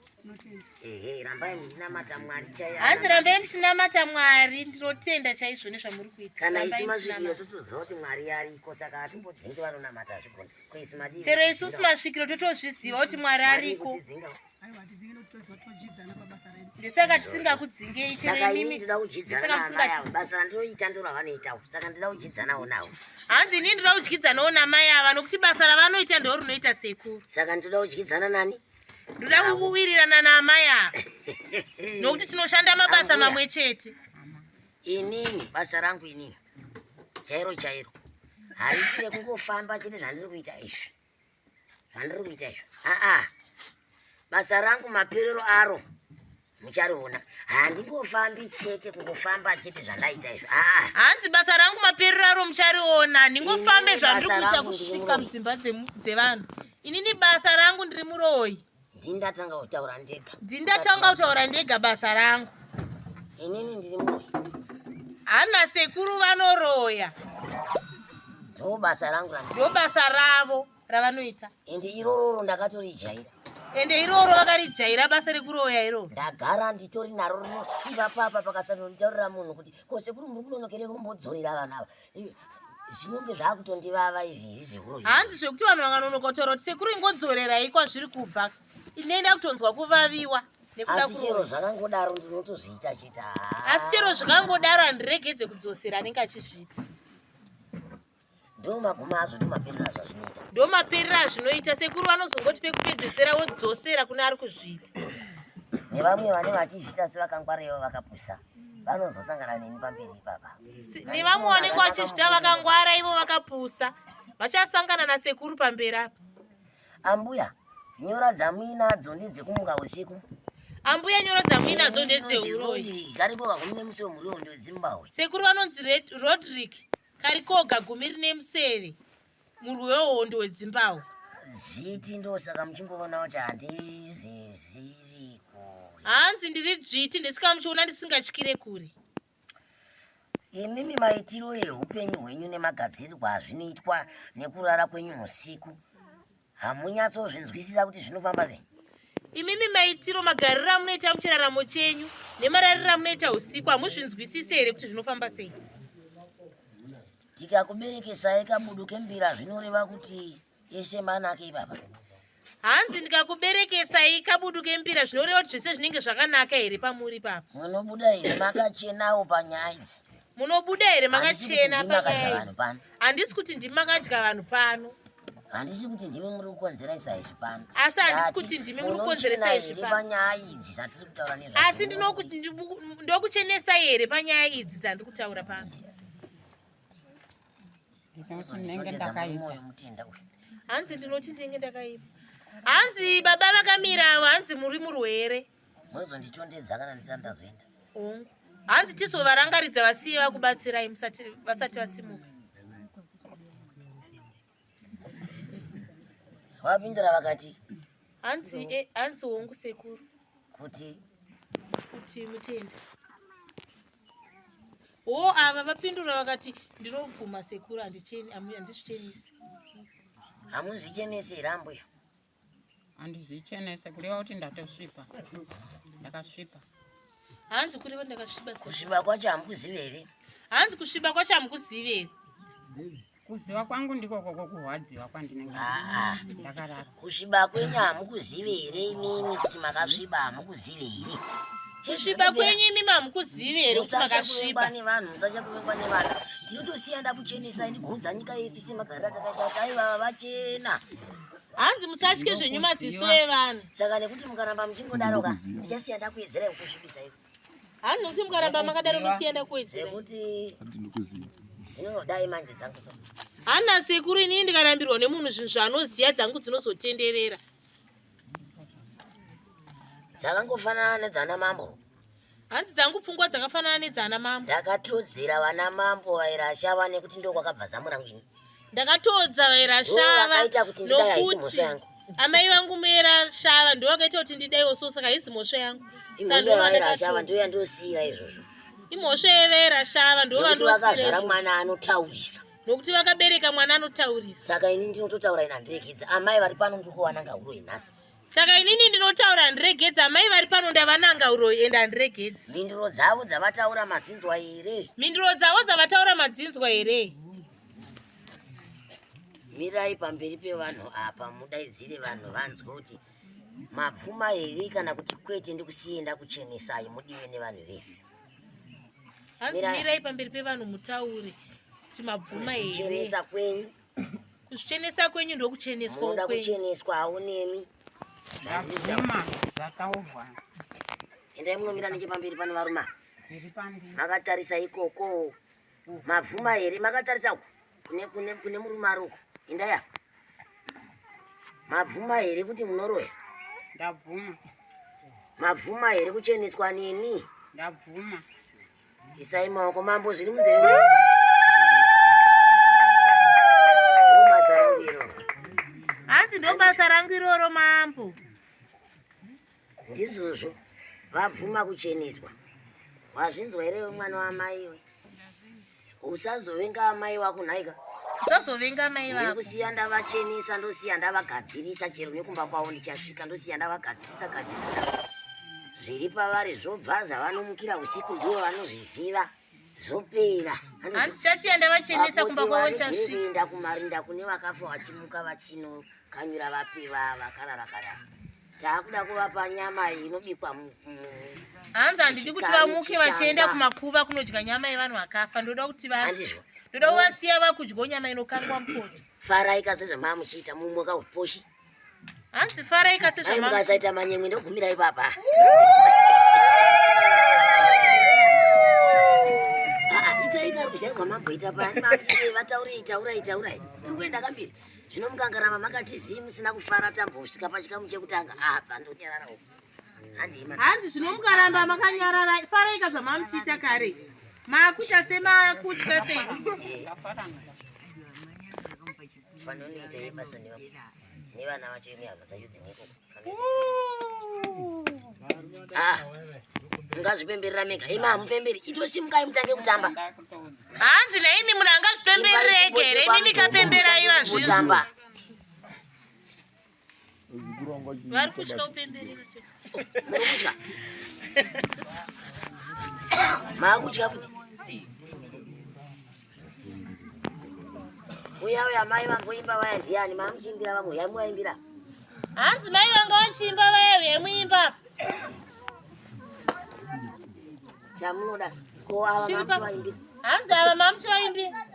Ehe, rambai muchinamata Mwari chaiye. Hanzi rambai muchinamata Mwari, ndinotenda chaizvo nezvamuri kuita. Kana Rambai isu masvikiro muchinamata. totoziva kuti Mwari ariko, saka hatimbodzingi vanonamata zvigona. Ko isu madii? Chero isusu masvikiro totozviziva kuti Mwari ariko. Kutidzinga. Ndosaka tisingakudzingei chero Saka ini imimi. ndinoda kudyidzana Ndosaka naamai avo. musingati. Basa randinoita ndiro ravanoitawo. Saka ndinoda kudyidzanawo navo. Hanzi ini ndinoda kudyidzanawo namai ava nokuti basa ravanoita ndiro rinoita sekuru. Saka ndinoda kudyidzana nani? Ndoda kuwirirana naamai ava nokuti tinoshanda mabasa Ambuya. mamwe chete. Inini basa rangu inini chairo chairo harisi rekungofamba chete zvandiri kuita izvi. Zvandiri kuita izvi. Aa. Basa rangu maperero aro muchariona. Handingofambi chete kungofamba chete zvandaita izvi. Aa. Hanzi basa rangu maperero aro muchariona, handingofambe Inini zvandiri basa kuita rangu ndiri kusvika muroyi. mudzimba dzevanhu. Inini basa rangu ndiri muroyi. Ndini ndatanga kutaura ndega. Ndini ndatanga kutaura ndega basa rangu. Inini ndiri muroyi. Hana sekuru vanoroya. Ndo basa rangu randiri. Ndo basa ravo ravanoita. Ende irororo ndakatorijaira. Ende iroro vakarijaira basa rekuroya iroro. Ndagara nditori naro rino ipapapa pakasanonditaurira munhu kuti ko sekuru muri kunonokerei kumbodzorera vanhu ava. Zvinonge zvakutondivava izvi izvi zvehuroyi. Hanzi zvekuti vanhu vakanonoka kutaura kuti sekuru ingodzorerai kwazviri kubva. Inoenda kutonzwa kuvaviwa nekuda Asi chero kuroya. zvakangodaro ndinotozviita chete. Haa. Asi chero zvakangodaro handiregedze kudzosera anenge achizviita. Ndo magumo azvo ndo maperero azvo azvinoita. Ndo maperero azvinoita sekuru vanozongoti pekupedzesera wodzosera kune ari kuzviita. Nevamwe vane vachizviita sevakangwara ivo vakapusa vanozosangana neni pamberi ipapa. Nevamwe vanenge vachizviita vakangwara ivo vakapusa vachasangana nasekuru pamberi apa. Ambuya, nyora dzamuinadzo ndedzekumuka usiku. Ambuya nyora dzamuinadzo ndedzeuroyi. Kariko kagumi nemuseve muriwo ndewedzimbahwe. Sekuru vanonzi Rodrick Karikoga gumi rine museve murwi wehondo wedzimbahwe. Zviti ndosaka muchingoona kuti handizeziri kure. Hanzi ndiri dzviti ndesika muchiona ndisingatyire kure. Imimi maitiro ehupenyu hwenyu nemagadzirirwa azvinoitwa nekurara kwenyu usiku hamunyatsozvinzwisisa kuti zvinofamba sei. Imimi maitiro magariro amunoita muchiraramo chenyu nemarariro amunoita usiku hamuzvinzwisise here kuti zvinofamba sei? Tikakuberekesai kabudu kembira zvinoreva kuti ese manake ipapa. Hanzi ndikakuberekesai kabudu kembira zvinoreva kuti zvese zvinenge zvakanaka here pamuri ipapa? Munobuda here makachenawo panyaya idzi? Munobuda here makachena Handisi kuti ndimi makadya panyaya vanhu idzi? pano. Handisi kuti ndimi makadya vanhu pano. Handisi kuti ndimi muri kukonzeresa izvi pano. Asi handisi Ndati, kuti ndimi muri kukonzeresa munochena izvi here pano. panyaya idzi dzatiri kutaura nezvadzo? Asi ndokuchenesai here panyaya idzi dzandiri kutaura pano? Ndinoti ndinenge ndakaipa. Hanzi ndinoti ndinenge ndakaipa. Hanzi baba vakamira avo hanzi muri murwere. Munozonditondedza kana ndisati ndazoenda. Hongu. Hanzi tizovarangaridza vasiye vakubatsirai musati vasati vasimuka. Vapindura vakati Hanzi eh, hanzi hongu sekuru. Kuti kuti mutende. Wo ava vapindura vakati ndinobvuma sekuru handicheni handizvichenisi. Hamuzvichenesi here ambuya? Handizvichenese kureva kuti ndatosvipa. Ndakasvipa. Hanzi kureva ndakasviba sekuru. Kusviba kwacho hamukuzivi here? Hanzi kusviba kwacho hamukuzivi here? Kuziva kwangu ndiko koko kurwadziwa kwandinenge ndakarara. Kusviba kwenyu hamukuzivi here imimi kuti makasviba hamukuzivi here? Kusviba kwenyu imimi hamukuzivi here kuti Musatya makasviba? kuvengwa nevanhu, musatya kuvengwa nevanhu. Ndinotosiya ndakuchenesai ndigoudza nyika yese semagariro atakaita kuti aiva vachena. Hanzi musatye zvenyu maziso evanhu. Saka nekuti mukaramba muchingodaro ka, ndichasiya ndakuedzerai kukusvibisa iko. Hanzi nekuti mukaramba makadaro ndosiya ndakuedzerai. Zvekuti dzinodai manje dzangu so. Hana sekuru inini ndikarambirwa nemunhu zvinhu zvaanoziva dzangu dzinozotenderera. Dzakangofanana nedzana mambo. Hanzi dzangu pfungwa dzakafanana nedzana mambo. Ndakatodzera vana mambo vairashava nekuti ndokwakabva zamu rangu ini. Ndakatodza vairashava Ndovakaita kuti ndidai haisi mhosva nokuti yangu. amai vangu muera shava ndovakaita kuti ndidaiwo so saka haisi mhosva yangu. Saka Imhosva ndova yavairashava ndakatodza. ndiyo yandosiyira izvozvo. Imhosva yevairashava ndova Nekuti vakazvara ndosiyira mwana anotaurisa. nokuti vakabereka mwana anotaurisa. Saka ini ndinototaura ini handiregedzi. Amai vari pano ndiri kuvananga huroyi nhasi. Saka inini ndinotaura handiregedzi. Amai vari pano ndavananga uroyi ende handiregedzi. Mhinduro dzavo dzavataura madzinzwa here? Mhinduro dzavo dzavataura madzinzwa here? Mirai pamberi pevanhu apa mudaidzire vanhu vanzwe kuti mabvuma here kana kuti kwete ndikusiye ndakuchenesai mudiwe nevanhu vese. Hanzi Mirai. mirai pamberi pevanhu mutaure kuti mabvuma here. Kuzvichenesa kwenyu. Kuzvichenesa kwenyu ndokucheneswa Munoda kwenyu. kucheneswa haunemi. Ndabvuma zvataurwa. Endai munomira nechepamberi pano varume. Zviri pamberi. Makatarisa ikoko. Mabvuma here? Makatarisa uko. Kune kune kune murume ari uko. Endai apa. Mabvuma here kuti munoroya? Ndabvuma. Mabvuma here kucheneswa neni? Ndabvuma. Isai maoko mambo zviri munzeve menyu. Ndo basa rangu iroro. Hanzi ndo basa rangu iroro mambo. Ndizvozvo vabvuma kucheneswa. Wazvinzwa here iwe mwana wamai iwe? Usazovenga amai wako nhaika. Usazovenga amai vako. Ndikusiya ndavachenesa ndosiya ndavagadzirisa chero nekumba kwavo ndichasvika ndosiya ndavagadzirisa gadzirisa. Zviri pavari zvobva zvavanomukira usiku ndivo vanozviziva. Zvopera. Handichasiya ndavachenesa kumba kwavo chasvika. Kuenda kumarinda kune vakafa vachimuka vachinokanyura vapiva vakarara karara. Taakuda kuvapa nyama inobikwa hanzi handidi kuti vamuke vachienda kumakuva kunodya nyama yevanhu vakafa ndoda kuti ndoda kuvasiya vakudyawo nyama inokangwa mupoto. Farai ka sezvamava muchiita mumwe kauposhi. Hanzi farai ka sezvamava. Mukasaita manyemwe ndogumira ipapa. Itai karuzha rwamamboita payani makuti vataurei taurai taurai. Iri kuenda kambiri. Zvino mukangaramba makati zii musina kufara tambosvika pachikamu chekutanga apa ndonyarara uko. Hanzi zvino mukaramba makanyarara faraika zvamamuchiita kare. Makuita semakutya sei? Fanonoita yebasa nevana vacho nehama dzacho dzimwe ikoko. Ah, mungazvipemberera mega imi hamupemberi itosimukai mutange kutamba. Hanzi naimi munhu angazvipemberere ega here imi mikapemberai vazvinzwa. Vari kutya kupemberera sei? Muri kutya? Maakutya futi? Uya uya mai vamboimba vaya ndiani mamuchiimbira vamwe yamuwaimbira? Hanzi mai vanga vachiimba vaya yamuimba. Chamunoda ko ava mamuchiwaimbira? Hanzi ava mamuchiwaimbira.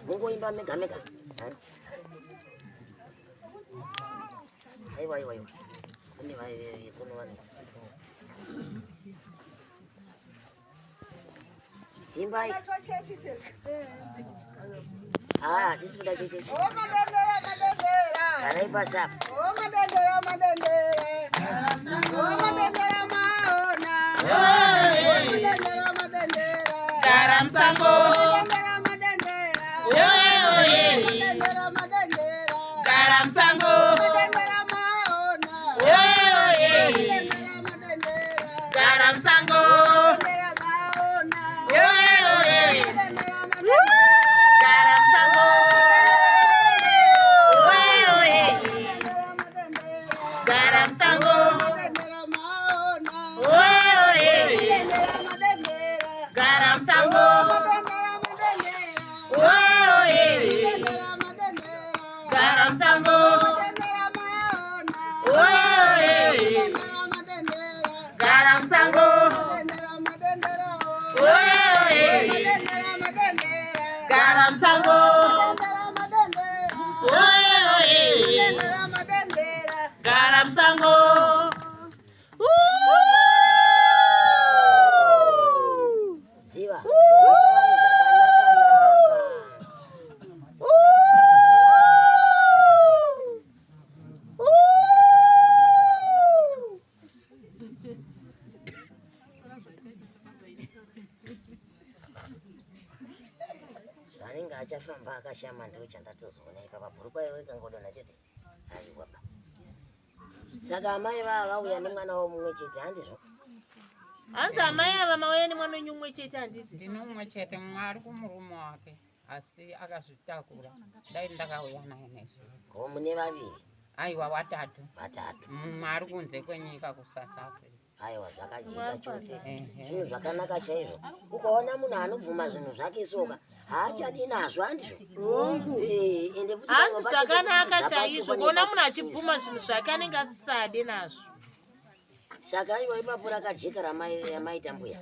Mungoimba mega mega. Aiwa aiwa aiwa. Kune vai kuno vanoita. Imbai. Ah, hatisi kuda checheche. Oh madendera madendera. Garai pasi apa. Oh madendera madendera. Oh madendera maona. Oh madendera madendera. Gara musango. Oh madendera madendera. Oye oye. Madendera madendera. Gara musango. Madendera maona. Oye oye. Madendera madendera. Gara musango. Madendera maona. Oye oye. Madendera madendera. Gara musango. Oye oye. Gara musango. Madendera maona. Oye oye. Madendera madendera. Gara musango. Madendera madendera. Oye oye. Madendera madendera. Gara musango. Madendera maona. Oye oye. Madendera madendera. Gara musango. Madendera madendera. Oye oye. Madendera madendera. Gara musango. Madendera madendera. Oye oye. Madendera madendera. Gara musango. Ziva. Vanhu zvakanaka naka. Zvaanenge achafamba akashama ndo chandatozoona ipapa bhurukwa iro rikangodonha chete aiwa ba. Saka amai vava vauya nemwana wavo mumwe chete handizvo? Hanzi amai ava mauya nemwana wenyu mumwe chete handiti? Ndine mumwe chete, mumwe ari kumurume wake asi akazvitakura. Dai ndakauya naye nesu. Ko mune vaviri? Aiwa watatu. Vatatu. Mumwe ari kunze kwenyika kuSouth Africa. Aiwa zvakajeka chose. Zvinhu zvakanaka chaizvo. Ukaona munhu anobvuma zvinhu zvake soka haachadi nazvo handizvo? Hongu. Eh, ende futi pamwe Hanzi pacho zvakanaka pekutiza pacho chaizvo panenge kuona munhu pasisina. achibvuma zvinhu zvake anenge asisade nazvo. Saka aiwa ipapo rakajeka ramaita mbuya.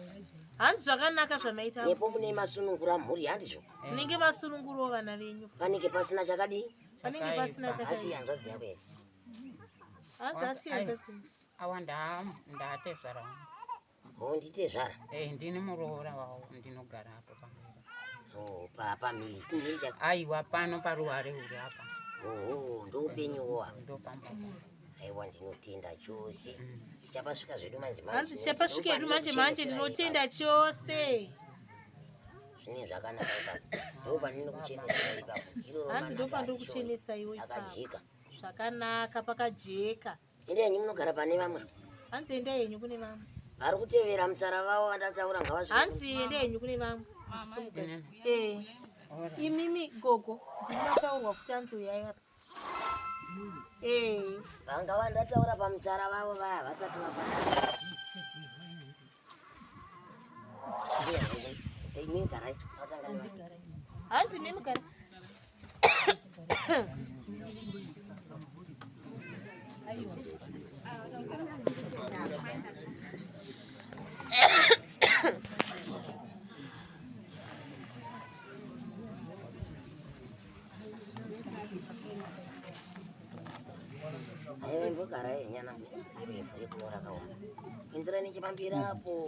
Hanzi zvakanaka zvamaita. Nepo mune masunungura mhuri handizvo? Munenge masunungurawo vana venyu. Panenge pasina chakadii? Panenge pasina Asi chakadii. hanzvadzi yako here? Hanzi asi hanzvadzi. Awa ndatezvara wangu. Oh, nditezvara. Eh, ndini muroora wavo ndinogara apo pamira. Oh, pamhiri kumhiri chako. Aiwa pano paruware uri apa. Oh, ndoupenyuwo apa. Ndopamba. Aiwa ndinotenda chose. Tichapasvika zvedu manje manje. Hanzi tichapasvika hedu manje manje ndinotenda chose. Zvine zvakanaka ipapo. Ndopandinokuchenesera ipapo. Iroro Hanzi manaka ndopandinokuchenesa iwe ipapo. Akajeka. Zvakanaka pakajeka. Endai henyu munogara pane vamwe. Hanzi endai henyu kune vamwe. Vari kutevera mutsara vavo vandataura ngavasvike. Hanzi endai henyu kune vamwe. Eh. Imimi gogo ndinotaurwa kuti hanzi uyai apa. Eh. Vanga vandataura pamutsara vavo vaya vasati vapara. Hanzi nemi garai.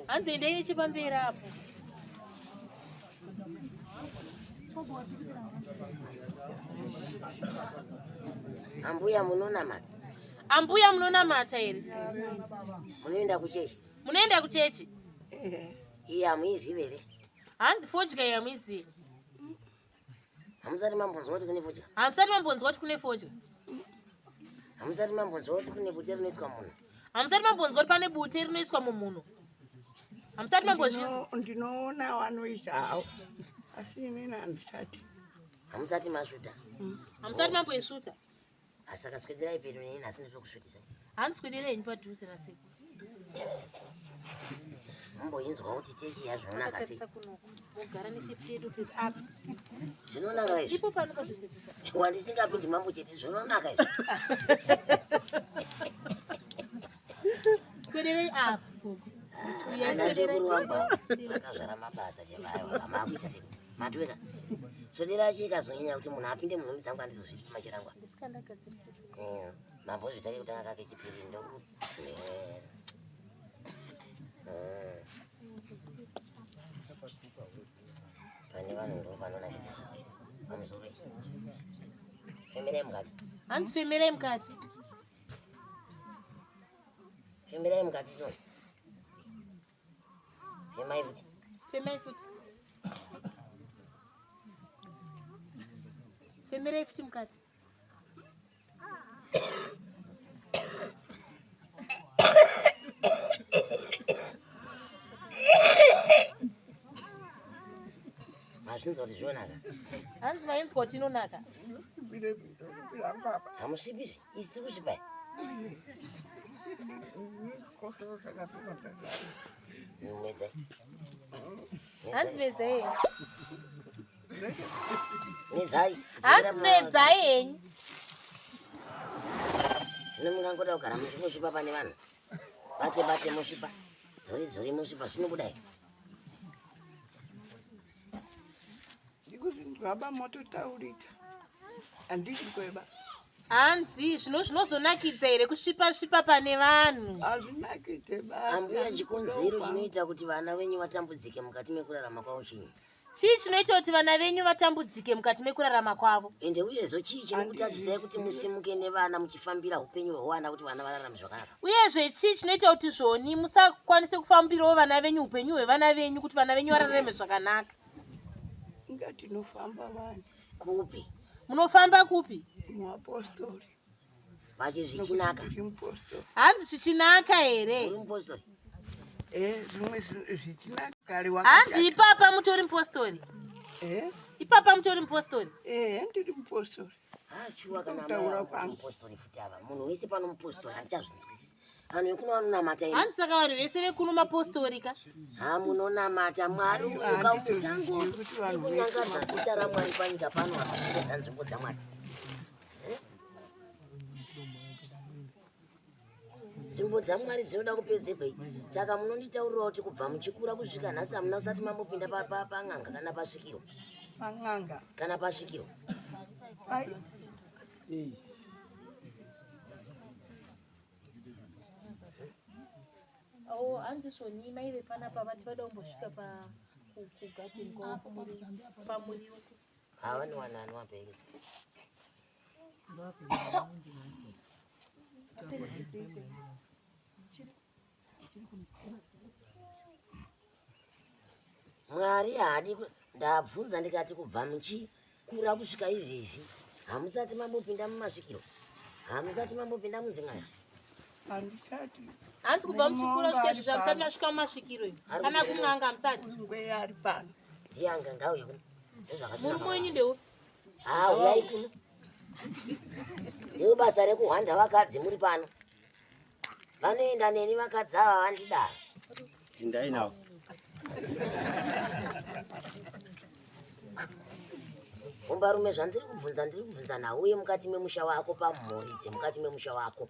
Hanzi endai nechepamberi apo. Ambuya munonamata? Ambuya munonamata here? Munoenda kuchechi? Munoenda kuchechi? Iye hamuizivi here? Hanzi fodya iyi hamuizivi. Hamusati mambonzwa kuti kune fodya? Hamusati mambonzwa kuti kune fodya? Hamusati mambonzwa kuti kune bute rinoiswa munhu? Hamusati mambonzwa kuti pane bute rinoiswa mumhuno? Hamusati mambozvinzwa? Ndinoona vanoisa hawo asi inini handisati. Hamusati masvuta? Hamusati mamboisvuta? Asi akaswederai pedo neni nhasi ndinokusvutisai. Hanzi swederai henyu padhuze nasekuru. Mumboinzwa kuti chechi yazvinonaka sei? Makatarisa kunoku. Mogara nechepedo pedo apa. Zvinonaka izvi. Ipo pano padhuze dhuze. Wandisingapindi mambo chete zvinonaka izvi. Swederai apa gogo. Ana sekuru wangu akazvara mabasa chevaya makuita sekuru. Matuweka. Swedera chikazonyanya kuti munhu apinde munhumbi dzangu handizozvidi machirangwa. Ndisikandagadzirise sekuru. Mambozvita kekutanga kake chipiri ndoku. Pane vanhu ndo panonakidza. Pamusoro. Femerai mukati. Hanzi femerai mukati. Femerai mukati so. Femai futi. Femai futi. Femerai futi mukati. Mazvinzwa kuti zvinonaka. Hanzi mainzwa kuti inonaka. Hamusvipi zve. Isi tiri kusvipa. Medzai. Hanzi medzai henyu. Medzai. Hanzi medzai henyu. Zvino mungangoda kugara muchingosvipa pane vanhu. Bate bate mosvipa. Dzori dzori mosvipa zvinobuda here? Ndikuzvinzwaba mototaurita handisi kweba. Hanzi zvino zvinozonakidza here kusvipa svipa pane vanhu? Hazvinakidze basi. Ambuya chikonzero chinoita kuti vana venyu vatambudzike mukati mekurarama kwavo chinyi? Chii chinoita kuti vana venyu vatambudzike mukati mekurarama kwavo? Ende uyezve chii chinokutadzisai kuti musimuke nevana muchifambira upenyu hwevana kuti vana vararame zvakanaka? Uyezve chii chinoita kuti zvoni musakwanise kufambirawo vana venyu upenyu hwevana venyu kuti vana venyu vararame zvakanaka? Inga tinofamba vanhu. Kupi? Munofamba kupi? Muapostori. Vachi zvichinaka. Hanzi zvichinaka here? Uri mupostori? Eh, zvimwe zvichinaka kare Hanzi ipapa mutori mupostori. Eh? Ipapa mutori mupostori. Eh, ndiri mupostori. Ah, shuwa kana Kutaura amai kwangu. mupostori futi ava. Munhu wese pano mupostori handichazvinzwisisi. Vanhu vekuno vanonamata imi. Hanzi saka vanhu vese vekuno mapostori ka? Ha munonamata Mwari uka musango nekunyangadza zita raMwari panyika pano akapedza nzvimbo dzaMwari. Eh? Nzvimbo dzaMwari dzinoda kupedzerwei? Saka munonditaurira kuti kubva muchikura kusvika nhasi hamuna kusati mambopinda pan'anga kana pasvikiro. Pan'anga. Kana pasvikiro. Ai. Oh, hanzi svoni mai vepanapa vati vada kumbosvika pa kugadheni kwavo pamuriwo. Havanowana anovaperekedza. Mwari haadi ndabvunza ndikati kubva muchikura kusvika izvezvi hamusati mambopinda mumasvikiro hamusati mambopinda mudzin'anga Handisati. Hanzi kubva muchikura kusvika izvezvi hamusati masvika mumasvikiro imi. Kana kun'anga hamusati. Ngweya ari pano. Ndiye anga ngauye kuno. Ndozvakatonaka. Murume wenyu ndeupi? Ah, uyai kuno. Ndiro basa rekuhwanda vakadzi muri pano. Vanoenda neni vakadzi ava vandidaro. Endai navo. Hombarume, zvandiri kubvunza, ndiri kubvunza nhau yemukati memusha wako, pamhuri dzemukati memusha wako.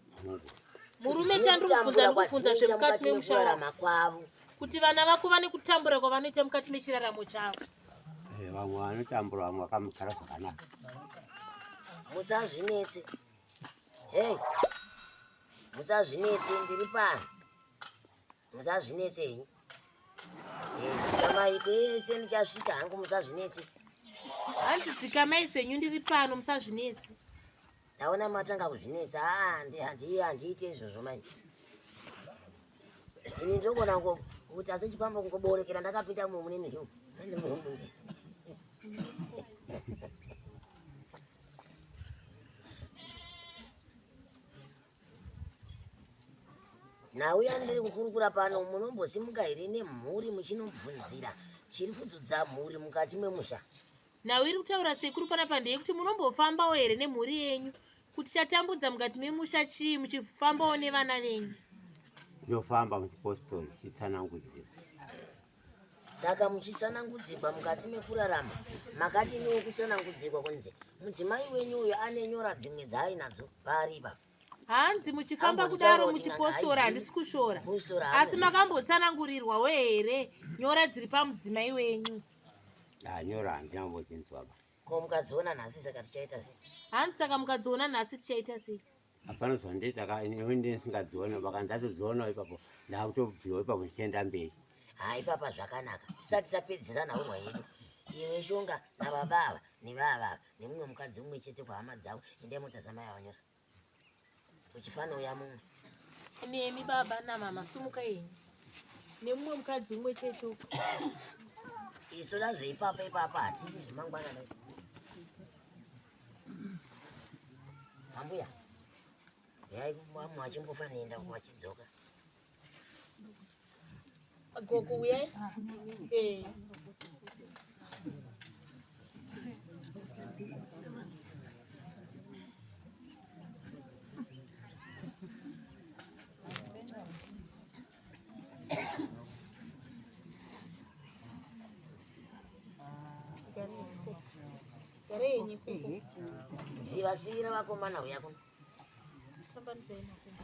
Murume, chandiri kubvunza, ndiri kubvunza zvemukati memusha wako, kurarama kwavo, kuti vana vako vane kutambura kwavanoita mukati mechiraramo chavo. Vamwe vanotambura, vamwe vakamugara zvakanaka. Musazvinetse, hei, musazvinetse, ndiri pano, musazvinetse henyu. Dzikamai kwese ndichasvika hangu, musazvinetse. Hanzi dzikamai zvenyu, ndiri pano, musazvinetse. Taona matanga kuzvinetsa. Aa, handiite izvozvo manje. Ini ndinogona kuti asi chipamba kungoborekera ndakapinda mumo mune miriwo. Nhau yandiri kukurukura pano, munombosimuka here nemhuri muchinobvunzira chiri kudzudza mhuri mukati memusha? Nhau iri kutaura sekuru panapa ndeyekuti munombofambawo here nemhuri yenyu kuti chatambudza mukati memusha chii, muchifambawo nevana venyu? Ndofamba muchipostori chitsanangudzira. Saka muchitsanangudzirwa mukati mekurarama, makadiniwo kutsanangudzirwa kunzi mudzimai wenyu uyu ane nyora dzimwe dzaainadzo paari ipapo? Hanzi muchifamba Ambonditaura kudaro kuti n'anga muchipostora, haizivi. handisi kushora, Postora asi hamuzivi. makambotsanangurirwawo here nyora dziri pamudzimai wenyu? Nyora handina kumbodzinzwa ba. Ko mukadziona nhasi, saka tichaita sei? Hanzi saka mukadziona nhasi tichaita sei? Hapana zvandoita ka, ini ndisingadziona, vakandatodzionawo ipapo ndakutobviwa ipapo ndichienda mberi. Ha, ipapa zvakanaka. Tisati tapedzisa nhaurwa yedu, iwe Shonga nababa ava nevava ava nemumwe mukadzi mumwe chete kwahama dzavo, endai motasa mai avanyora uchifanouya mumwe. Nemi baba namama, sumuka yenyu nemumwe mukadzi umwe chete uko. Isu lazveipapa ipapa hatidi zvemangwana. Ambuya, yai vamwe vachimbofanira enda vachidzoka. Gogo, uyai. Eh. Garai yenyu ikoko. Zivasiyira vakomana, uya kuno. Tambanudzai makumbo.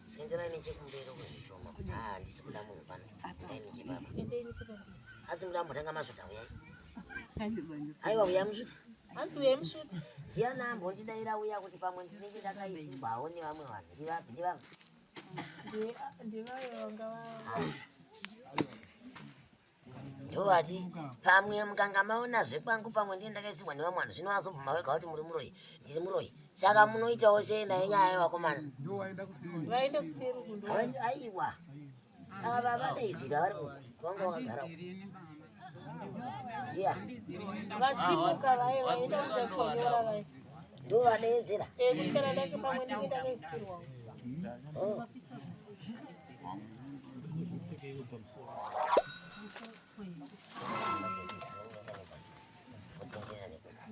Swinzirai nechekumberi kuzvishoma. Ah, handisi kuda munhu pano, endai nechepapa. Endei nechepamberi. Asi muda mbotanga masvuta, uyai. Aiwa, uya musvuti. Hanzi uyai musvuti. Ndiani ambondidaira uya kuti pamwe ndinenge ndakaisirwawo nevamwe vanhu? Ndivapi, ndivapi? Ndevaya vanga va Ndovati pamwe mukanga maona zvekwangu, pamwe ndiye ndakaisirwa nevamwe vanhu. Zvino azobvuma wega kuti muri muroyi. Ndiri muroyi, saka munoitawo sei naye nyaya yevakomana? Vaenda kuseri kundo. Aiwa, ava vadaidzira vari vanga vakagara ndiya. Vasimuka vaye vaenda kutaswa nyora vaye. Ndo vadeedzera. Eh, kuti kana ndake pamwe ndinge ndakaisirwawo. Oh. Kutenderera kutenderera.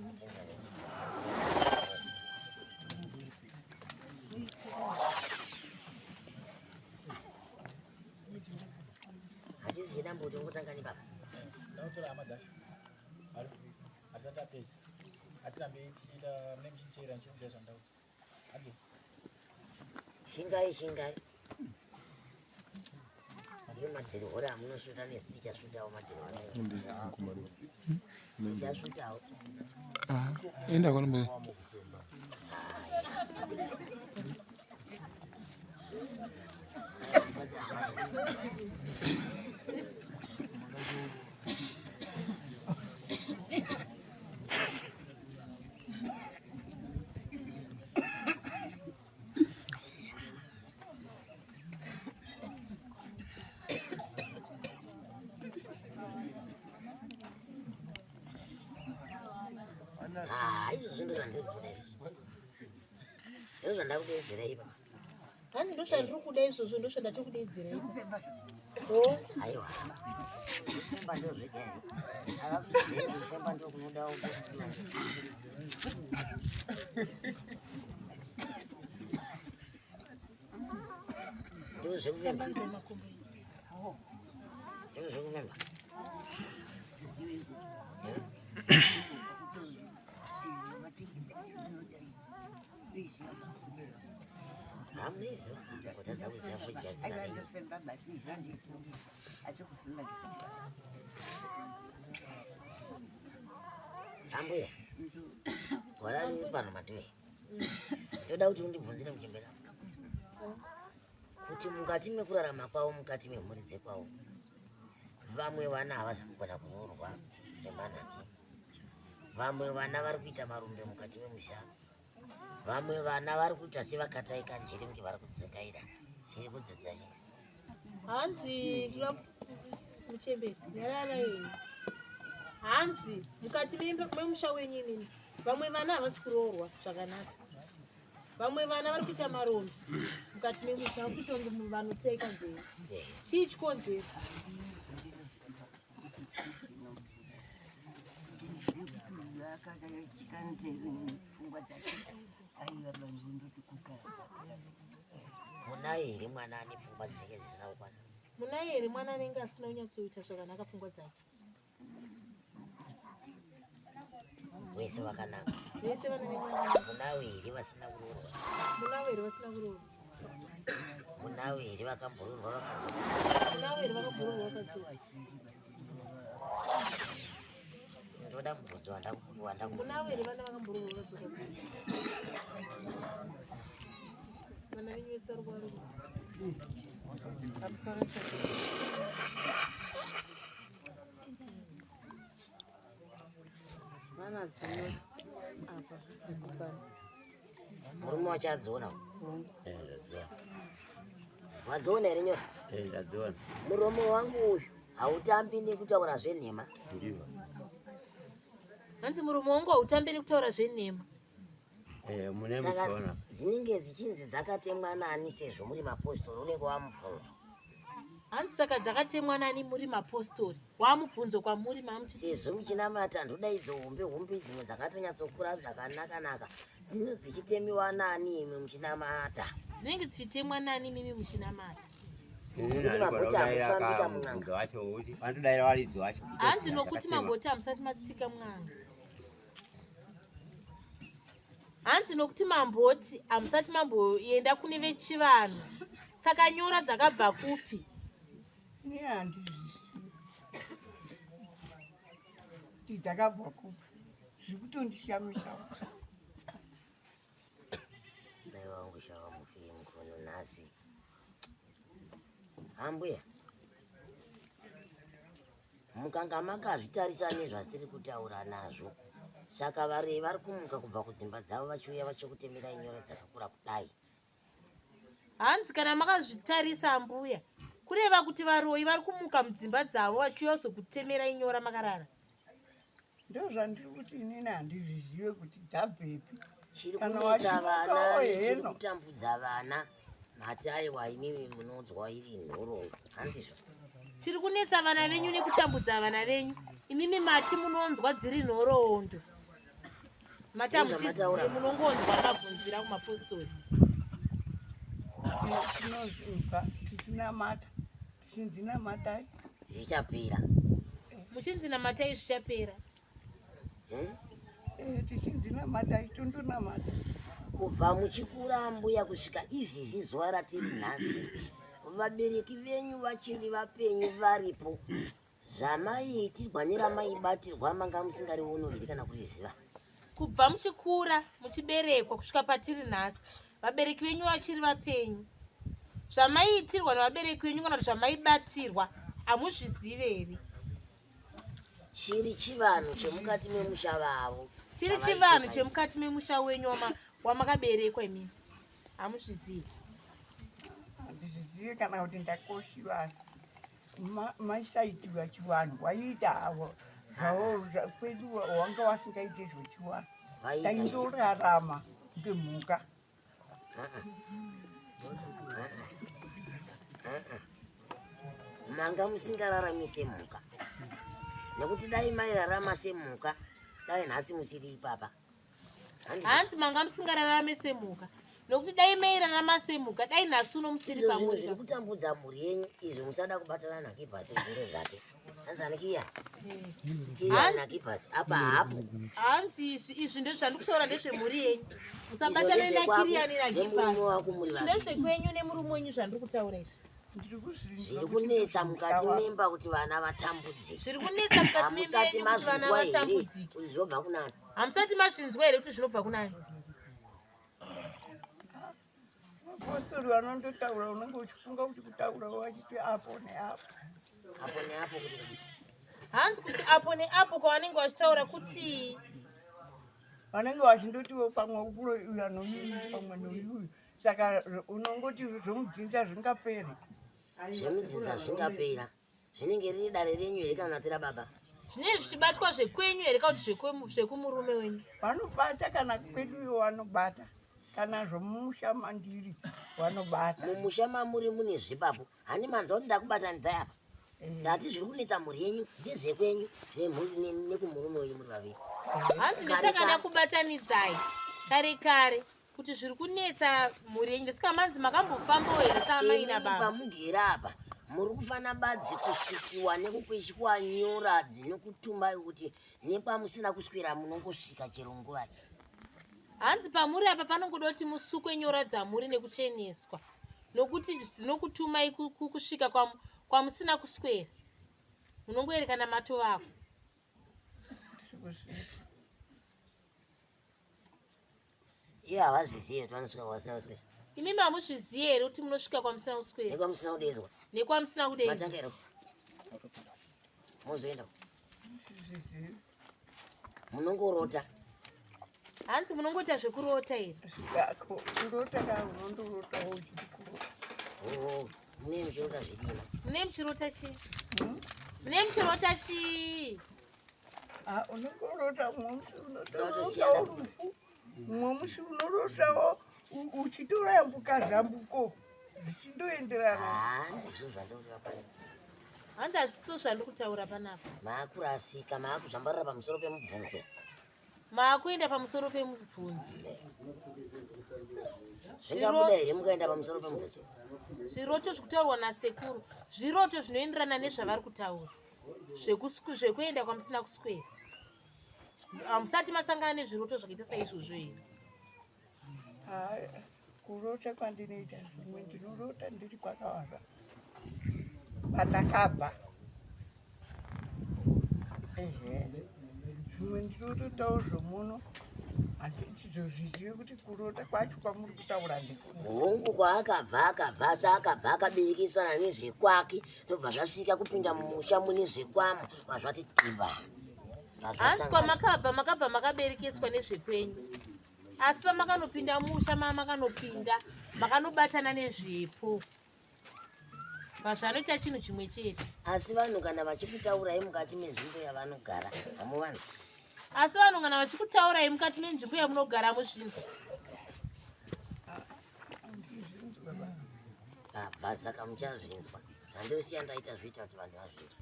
Hachisi chidambo kuti ungotanga nepapa. Ndakutora hama dzacho hatisati tapedza, hatirambe tichiita mune muchiteera ndichikuudza zvandaudzwa handi. Shingai, shingai. Iyo madhirihora amunosvuta nesu tichasvutawo madhirihora, tichasvutawo. Enda kwanombe. Ah, izvozvo ndo zvandiri kuda izvozvo, ndo zvandakudeedzera ipa. Hanzi ndo zvandiri kuda izvozvo, ndo zvandatikudeedzera ipa. Aiwa, kufemba ndo zvega here? Kufemba ndo kunodawo. Ndo zvekufemba. Tambanudzai makumbo enyu. Ndozvekufemba. Hamuiziva kutadza kuziva fodya zina renyu. Ambuya, gwara riri pano matuwe. Toda kuti undibvunzire muchembera kuti mukati mekurarama kwavo, mukati memhuri dzekwavo, vamwe vana havasi kugona kuroorwa nemanhaki, vamwe vana vari kuita marumbe mukati memusha, vamwe vana vari kuita sevakataika njere kunge vari kudzungaira. Chiri kudzodza chii? Hanzi ndinoda muchembere nyarara yenyu. Hanzi mukati memusha wenyu imimi vamwe vana havasi kuroorwa zvakanaka, vamwe vana vari kuita marombe mukati memusha, vari kuita kunge vanoteka nzeve. Chii chikonzero? Munaye here mwana ane pfungwa dzinenge dzisina kukwana? Munaye here mwana anenge asina kunyatsoita zvakanaka pfungwa dzake? Vese vakanaka. Vese vana venyu vakanaka. Munawo here vasina kuroorwa? Munawo here vasina kuroorwa? Munawo here vakamboroorwa vakadzoka? Munawo here vakamboroorwa vakadzoka? Ndoda mubvunzo wandakubvunza. Munawo here vana vakamboroorwa vakadzoka? Vana venyu vese vari kuvarume. Pamusoro Murume wacho adziona. Wadziona here nyora? Ndadziona. Muromo wangu uyu hautambi nekutaura zvenhema. Ndizvo. Hanzi muromo wangu hautambi nekutaura zvenhema. Mune Saka muchiona. dzinenge dzichinzi dzakatemwa nani sezvo muri mapostori unenge wamubvunzo. Hanzi saka dzakatemwa nani muri mapostori? Wamubvunzo kwamuri mamuchiti. Sezvo muchinamata ndoda idzo hombe hombe dzimwe dzakatonyatsokura zvakanaka naka dzino dzichitemiwa nani imwe muchinamata. Dzinenge dzichitemwa nani mimi muchinamata? Nokuti mabhoti hamufambi kamun'anga. Wacho kuti vanotodaira varidzi vacho. Hanzi nokuti mabhoti hamusati matsika mwanga. Hanzi nokuti mamboti hamusati mamboenda kune vechivanhu. Saka nyora dzakabva kupi? Ini handizvizivi kuti dzakabva kupi, zviri kutondishamisa. Mai vangu shava mufii mukono nhasi. Ambuya, mukanga makazvitarisa nezvatiri kutaura nazvo, saka varei vari kumuka kubva kudzimba dzavo vachiuya vachikutemerai nyora dzakakura kudai. Hanzi kana makazvitarisa ambuya, kureva kuti varoyi vari kumuka mudzimba dzavo vachiuya kuzokutemerai nyora makarara. Ndozvandiri kuti inini handizvizive kuti dzabvepi. Chiri Kana kunetsa wachimukawo vana nechiri heno. kutambudza vana mati aiwa imimi munonzwa iri nhoroondo handizvo? Chiri kunetsa vana venyu nekutambudza vana venyu imimi mati munonzwa dziri nhoroondo. Mati hamuchizive munongonzwa mabvunzira kumapostori. Tinozwa tichinamata tichinzi namatai zvichapera. Muchinzi namatai zvichapera. Tichinzi namatai tondonamata. Kubva muchikura mbuya kusvika izvezvi zuva ratiri nhasi, vabereki venyu vachiri vapenyu varipo, zvamaiitirwa neramaibatirwa manga musingarioni here kana kuriziva? Kubva muchikura muchiberekwa kusvika patiri nhasi, vabereki venyu vachiri vapenyu, zvamaiitirwa nevabereki venyu kana kuti zvamaibatirwa hamuzvizive here? Chiri chivanhu chemukati memusha vavo. Chiri chivanhu chemukati memusha wenyu wamakaberekwa imimi hamuzvizivi. Handizvizive kana kuti ndakoshiwa, asi maisaitiwa chivanhu waiita havo zvavo kwedu wanga wasingaite zvechivanhu, taindorarama ngemhuka. Manga musingararami semhuka, nekuti dai mairarama semhuka dai nhasi musiri ipapa. Hanzi manga musingararame semhuka, Nokuti dai mairarama semhuka dai nhasi uno musiri Izvo zvinhu pamusha. zviri kutambudza mhuri yenyu izvo musada kubatana naKibhasi zviro zvake. Hanzi ani Kiya? Kiya naKibhasi apa hapo. Hanzi izvi izvi ndezvandikutaura ndezvemhuri yenyu. Musabatane naKiriyani naGibhasi. Ndezvekwenyu nemurume wenyu zvandiri kutaura izvi. Zviri kunetsa mukati memba kuti vana vatambudzike. Zviri kunetsa mukati memba yenyu kuti vana vatambudzike. Kuti zvinobva kunani? Hamusati mazvinzwa here kuti zvinobva kunani? Vapostori vanondotaura unenge uchifunga kuti kutaura vachiti apo neapo. Apo neapo kuti hanzi kuti apo neapo kwavanenge vachitaura kuti vanenge vachindotiwo pamwe ukuro uyu anoyuyu pamwe noyuyu saka unongoti zvomudzinza zvingapere zvemudzinza zvingapera zvinenge riri dare renyu here kana kuti rababa zvinenge zvichibatwa zvekwenyu here kana kuti zvekumurume wenyu vanobata kana kwedu ivo vanobata kana zvomumusha mandiri vanobata mumusha mamuri mune zvepapo hani manzwa kuti ndakubatanidzai apa eh. ndati zviri kunetsa mhuri yenyu ndezvekwenyu nekumurume wenyu muri vaviri hanzi ndisaka ndakubatanidzai kare kare kuti zviri kunetsa mhuri yenyu ndisika manzi makambofambawo here saamai nababa pamugere apa muri kufana badzi kusukiwa nekukweshwa nyora dzinokutumbai kuti nekwamusina kuswera munongosvika chero nguva hanzi pamuri apa panongoda kuti musukwe nyora dzamuri nekucheneswa nokuti dzinokutumai kusvika kwamusina kuswera munongoerekana matovako Ivo havazvizive kuti vanosvika kwavasina kuswera. Imimi hamuzvizive here kuti munosvika kwamusina kuswera? Nekwamusina kudeedzwa. Nekwamusina kudeedzwa. Matanga here? Mozoenda. Munongorota. Hanzi munongoita zvekurota here? Kurota ka unondorotawo uchikurota. Oh, mune muchirota zvidima. Mune muchirota chii? Hmm? Mune muchirota chii? Ah, unongorota mumwe musi unotorotawo rufu mumwe musi unorotawo uchitoyambuka zambuko zvichindoenderana handizvo zvandikuta pana hanzi hazisiso zvandiri kutaura panapa maakurasika maakuzvambarira pamusoro pemubvunzo maakuenda pamusoro pemubvunzo zvingabuda here mukaenda pamusoro pemubvunzo zviroto zvikutaurwa nasekuru zviroto zvinoenderana nezvavari kutaura zvekuenda kwamusina kuswera hamusati masangana nezviroto zvakaita saizvozvo here kurota kwandinoita zvimwe ndinorota ndiri kwakawanda kwatakabva ehe zvimwe ndinototawo zvomuno Handizozvizive kuti kurota kwacho kwamuri kutaura ndekuni. Hongu kwaakabva akabva asi akabva akaberekesana nezvekwake ndobva zvasvika kupinda mumusha mune zvekwamo vazvati tiba. Hanzi kwamakabva makabva makaberekeswa nezvekwenyu asi pamakanopinda musha mamakanopinda makanobatana nezvepo vazvanoita chinhu chimwe chete asi vanhu kana vachikutaurai mukati menzvimbo yavanogara hamuvanhu asi vanhu kana vachikutaurai mukati menzvimbo yamunogara muzvinzwa abva saka muchazvinzwa zvandosiya ndaita zvoita kuti vanhu vazvinzwa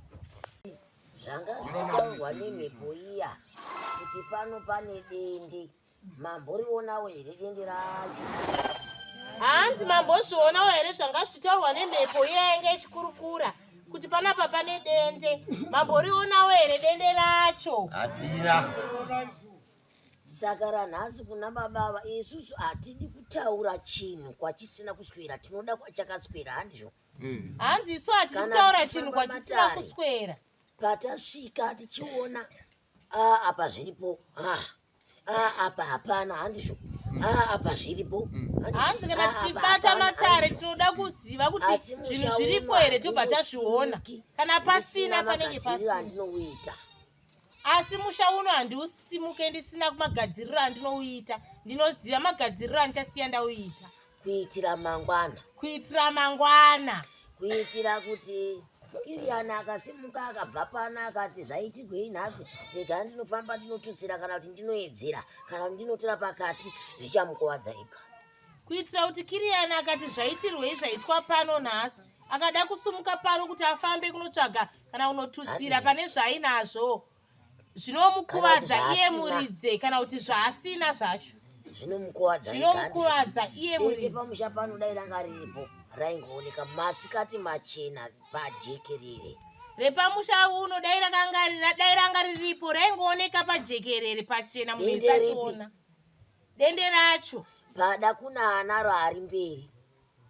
zvanga zvitaurwa nemhepo iya kuti pano pane dende Mamborionawo here dende racho? Hanzi mambozvionawo here zvanga zvichitaurwa nemhepo iya yanga ichikurukura kuti panapa pane dende. Mamborionawo here dende racho? Hatina. Saka ranhasi kuna baba ava isusu hatidi kutaura chinhu kwachisina kuswera, tinoda kwachakaswera, handizvo? Hanzi isu hatidi kutaura chinhu kwachisina kuswera. Patasvika tichiona ah, apa zviripo ah. Ah, apa hapana handizvo mm. ah, apa zviripo mm. hanzi kana ah, tichibata matare tinoda kuziva kuti zvinhu zviripo here tobva tazviona kana pasina panenge pasina andinouita asi musha uno handiusimuke ndisina kumagadziriro andinouita ndinoziva magadziriro andichasiya ndauita kuitira mangwana kuitira mangwana kuitira kuti Kiriana akasimuka akabva pano akati zvaitirwei nhasi rega ndinofamba ndinotutsira kana kuti ndinoedzera kana kuti ndinotora pakati zvichamukuvadza ega kuitira kuti Kiriana akati zvaitirwei zvaitwa pano nhasi akada kusumuka pano kuti afambe kunotsvaga kana kunotutsira pane zvainazvo zvinomukuvadza iye muridze kana kuti zvaasina zvacho Zvinomukuvadza Zvinomukuvadza iye Dende muridzi. pamusha pano dai ranga riripo raingooneka masikati machena pajekerere. Repamusha uno dai rakanga dai ranga riripo raingooneka pajekerere pachena munhu Dende ripi? isationa. Dende racho. Pada kuna anaro ari mberi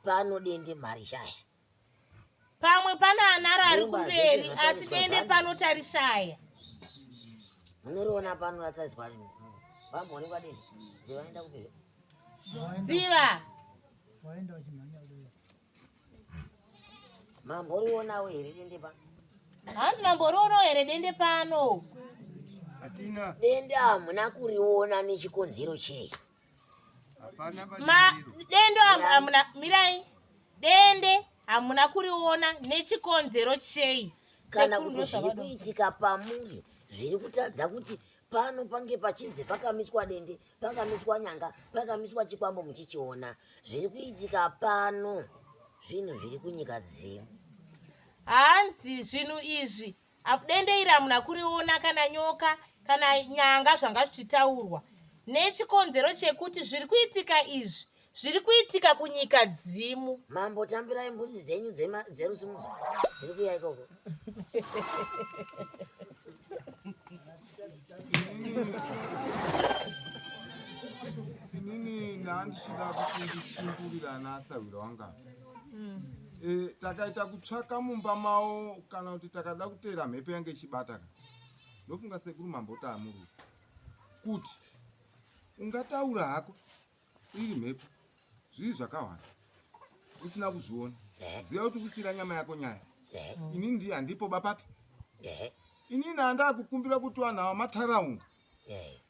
pano dende marishaya. Pamwe pana anaro ari Mumba kumberi zvese asi zvatariswa dende zvanzi. pano tarishaya. Munoriona pano ratariswa vamboonekwa dende dzivaenda kupi? Dziva. Waenda uchimhanya kudai. Mamborionawo here dende pano? Hanzi mamborionawo here dende pano? Hatina. Dende hamuna kuriona nechikonzero chei? Ma dende hamuna mirai. Dende hamuna kuriona nechikonzero chei? Kana Sekuru kuti zviri ndozvavada. kuitika pamuri zviri kutadza kuti pano pange pachinzi pakamiswa dende, pakamiswa nyanga, pakamiswa chikwambo muchichiona. Zviri kuitika pano zvinhu zviri kunyika dzimu. Hanzi zvinhu izvi dende iri hamuna kuriona kana nyoka kana nyanga zvanga zvichitaurwa nechikonzero chekuti zviri kuitika izvi zviri kuitika kunyika dzimu. Mambo tambirai mbudzi dzenyu dzerusumudzo dziri kuuya ikoko. Inini ndandichida kuti ndipindurirana asahwira wanga. Takaita kutsvaka mumba mavo kana kuti takada kuteera mhepo yange ichibata ka. Ndofunga sekuru mambo taamuru kuti ungataura hako iri mhepo zviri zvakawanda usina kuzviona ziva kuti kusira nyama yako nyaya inini ndi handipo bapapi inini handakukumbira kuti vanhu ava mataraunga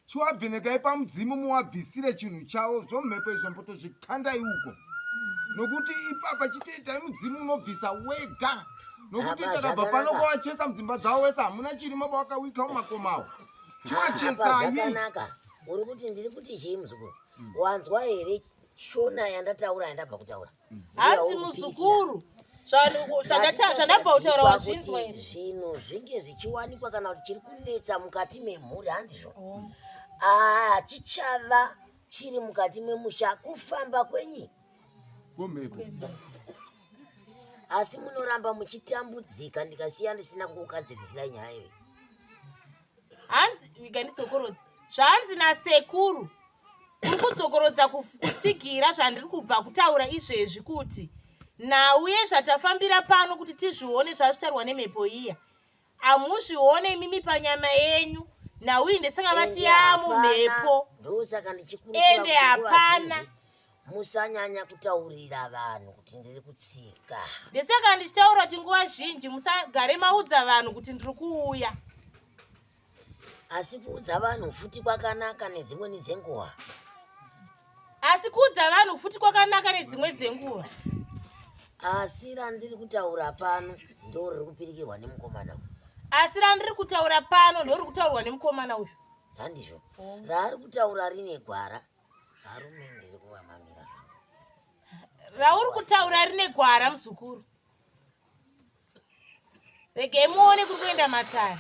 chiwabvenekai pamudzimu muwabvisire chinhu chavo zvomhepo izvo mbotozvikandai uko nokuti ipapa chitoitai mudzimu unobvisa wega nokuti Apa takabva pano zvakanaka. kwawachesa mudzimba dzavo wese hamuna chirimo pawakawika mumakomawo Apa chiwachesai zvakanaka. Uri kuti ndiri kuti chii muzukuru? Wanzwa here shona yandataura yandabva kutaura? Hanzi muzukuru zvandabva kutaura wazvinzwa here? Zvinhu zvinge zvichiwanikwa kana kuti chiri kunetsa mukati memhuri handizvo? Ah, chichava chiri mukati memusha kufamba kwenyi kwomhepo asi munoramba muchitambudzika ndikasiya ndisina kukugadzirisira nyaya iyoyi. Hanzi iga ndidzokorodze zvanzi nasekuru uri kudzokorodza kutsigira zvandiri kubva kutaura izvezvi kuti nhau yezvatafambira pano kuti tizvione zvazvitaurwa nemhepo iya hamuzvione imimi panyama yenyu nhau iyi ndesanga vati Ende yaamumhepo hapana, ndosaka ndichikurukura Ende kuti nguva hapana. zhinji musanyanya kutaurira vanhu kuti ndiri kutsika. Ndesaka ndichitaura kuti nguva zhinji musagare maudza vanhu kuti ndiri kuuya. Asi kuudza vanhu futi kwakanaka nedzimweni dzenguva. Asi kuudza vanhu futi kwakanaka nedzimwe dzenguva. Asi randiri kutaura pano ndo riri kupirikirwa nemukomana uyu. Asi randiri kutaura pano ndo riri kutaurwa nemukomana uyu. Handizvo. Raari kutaura rine gwara. Varume ndiri kuvamamira zvangu. Rauri kutaura rine gwara muzukuru. Regai muone kuri kuenda matare.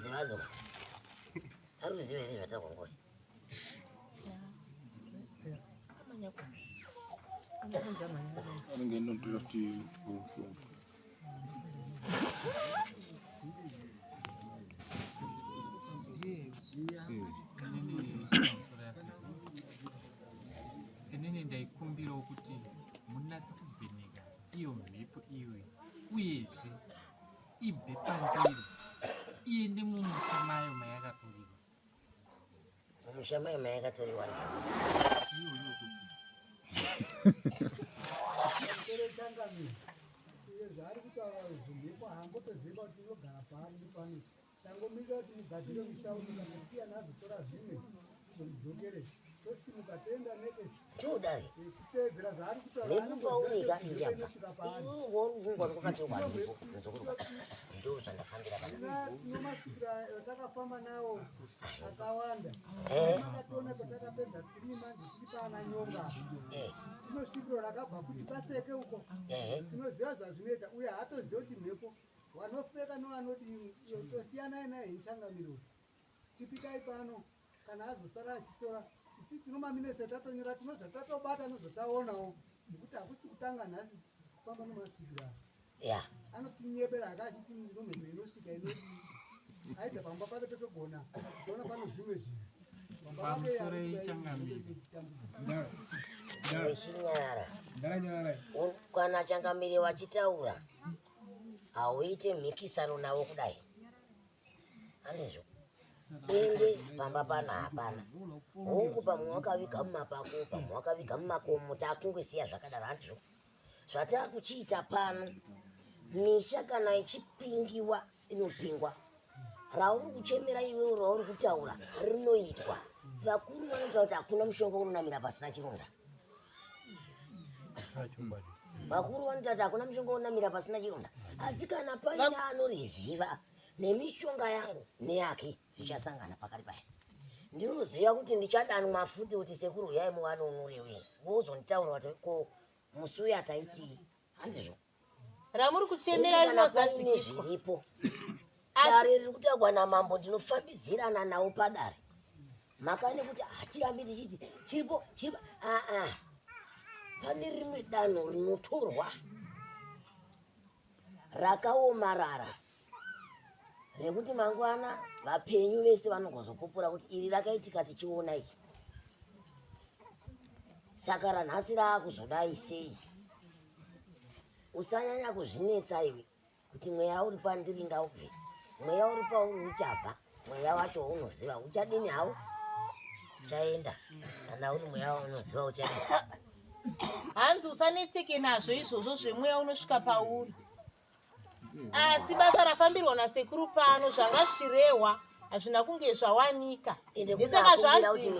Zivadzo. Ari kuziva here zvataurwa nguva? Anenge inotora kuti Inini ndaikumbirawo kuti munatse kubveneka iyo mhepo iyoyi uyezve ibve pandiri iende mumusha mayo mayakatoriwa. Mumusha mayo mayakatoriwa. Zvaari kutaura zvimhepo haambotoziva kuti inogara paari nepano. Tangomira kuti mugadzire musha uno kana tiyana azotora zvimwe mudzokere tosimuka toenda next. Todari. Kuteedzera zvaari kutaura. Mhepo paunika ichabva. Iwe uri kufungwa kuti kwakatorwa mhepo muzukuru. Ndoo zvandafambira pana. Tinomasvikira atakafamba nawo akawanda. Akatoona patakapedza 3 months tiri paana nyonga. Tinosvikiro rakabva kuti paseke uko. Tinoziva zvazvinoita uye haatoziva kuti mhepo. Wanofeka noanodii tosiyanai naye inchangamiro. Tsipikai pano kana azosara achitora isi tinomaminese tatonyora tinozva tatobata nozotaonawo nekuti hakusi kutanga nhasi kufamba nomasvikiro aya. Yeah. Anotinyepera hake achiti ndomheno inosvika inodii aida pamba pake totogona kuona pano zvimwe zvinhu. Pamusoro ichangamire. Wechinyara. Kana changamire wachitaura hauite mhikisano navo kudai. Handizvo. Ende pamba pano hapana. Hongu pamwe wakaviga mumapako, pamwe wakaviga mumakomo, takungosiya zvakadaro handizvo. Zvatakuchiita pano misha kana ichipingiwa inopingwa rauri kuchemera iwewe rauri kutaura rinoitwa vakuru vanotaura kuti hakuna mushonga unonamira pasina chironda vakuru vanotaura kuti hakuna mushonga unonamira pasina chironda asi kana paine anoriziva nemishonga yangu neyake zvichasangana pakati paya ndinoziva kuti ndichadanwa futi kuti sekuru uyai muvanunure uye wozonditaura kuti ko musi uya taitii handizvo ramuri kuchemera rinozadzikiswa zviripo dare riri kutagwa namambo ndinofambidzirana nawo padare mhaka nekuti hatirambi tichiti chiripo chiripo aa pane rimwe danho rinotorwa rakaomarara rekuti mangwana vapenyu vese vanogozopupura kuti iri rakaitika tichiona iki saka ranhasi raakuzodai sei usanyanya kuzvinetsa iwe kuti mweya uri pandiri ngaubve mweya uri pauri uchabva mweya wacho unoziva uchadini hawo uchaenda kana uri mweya unoziva uchaenda hanzi usanetseke nazvo izvozvo zvemweya unosvika pauri asi basa rafambirwa nasekuru pano zvanga zvichirehwa hazvina kunge zvawanika ndesaka zvanzi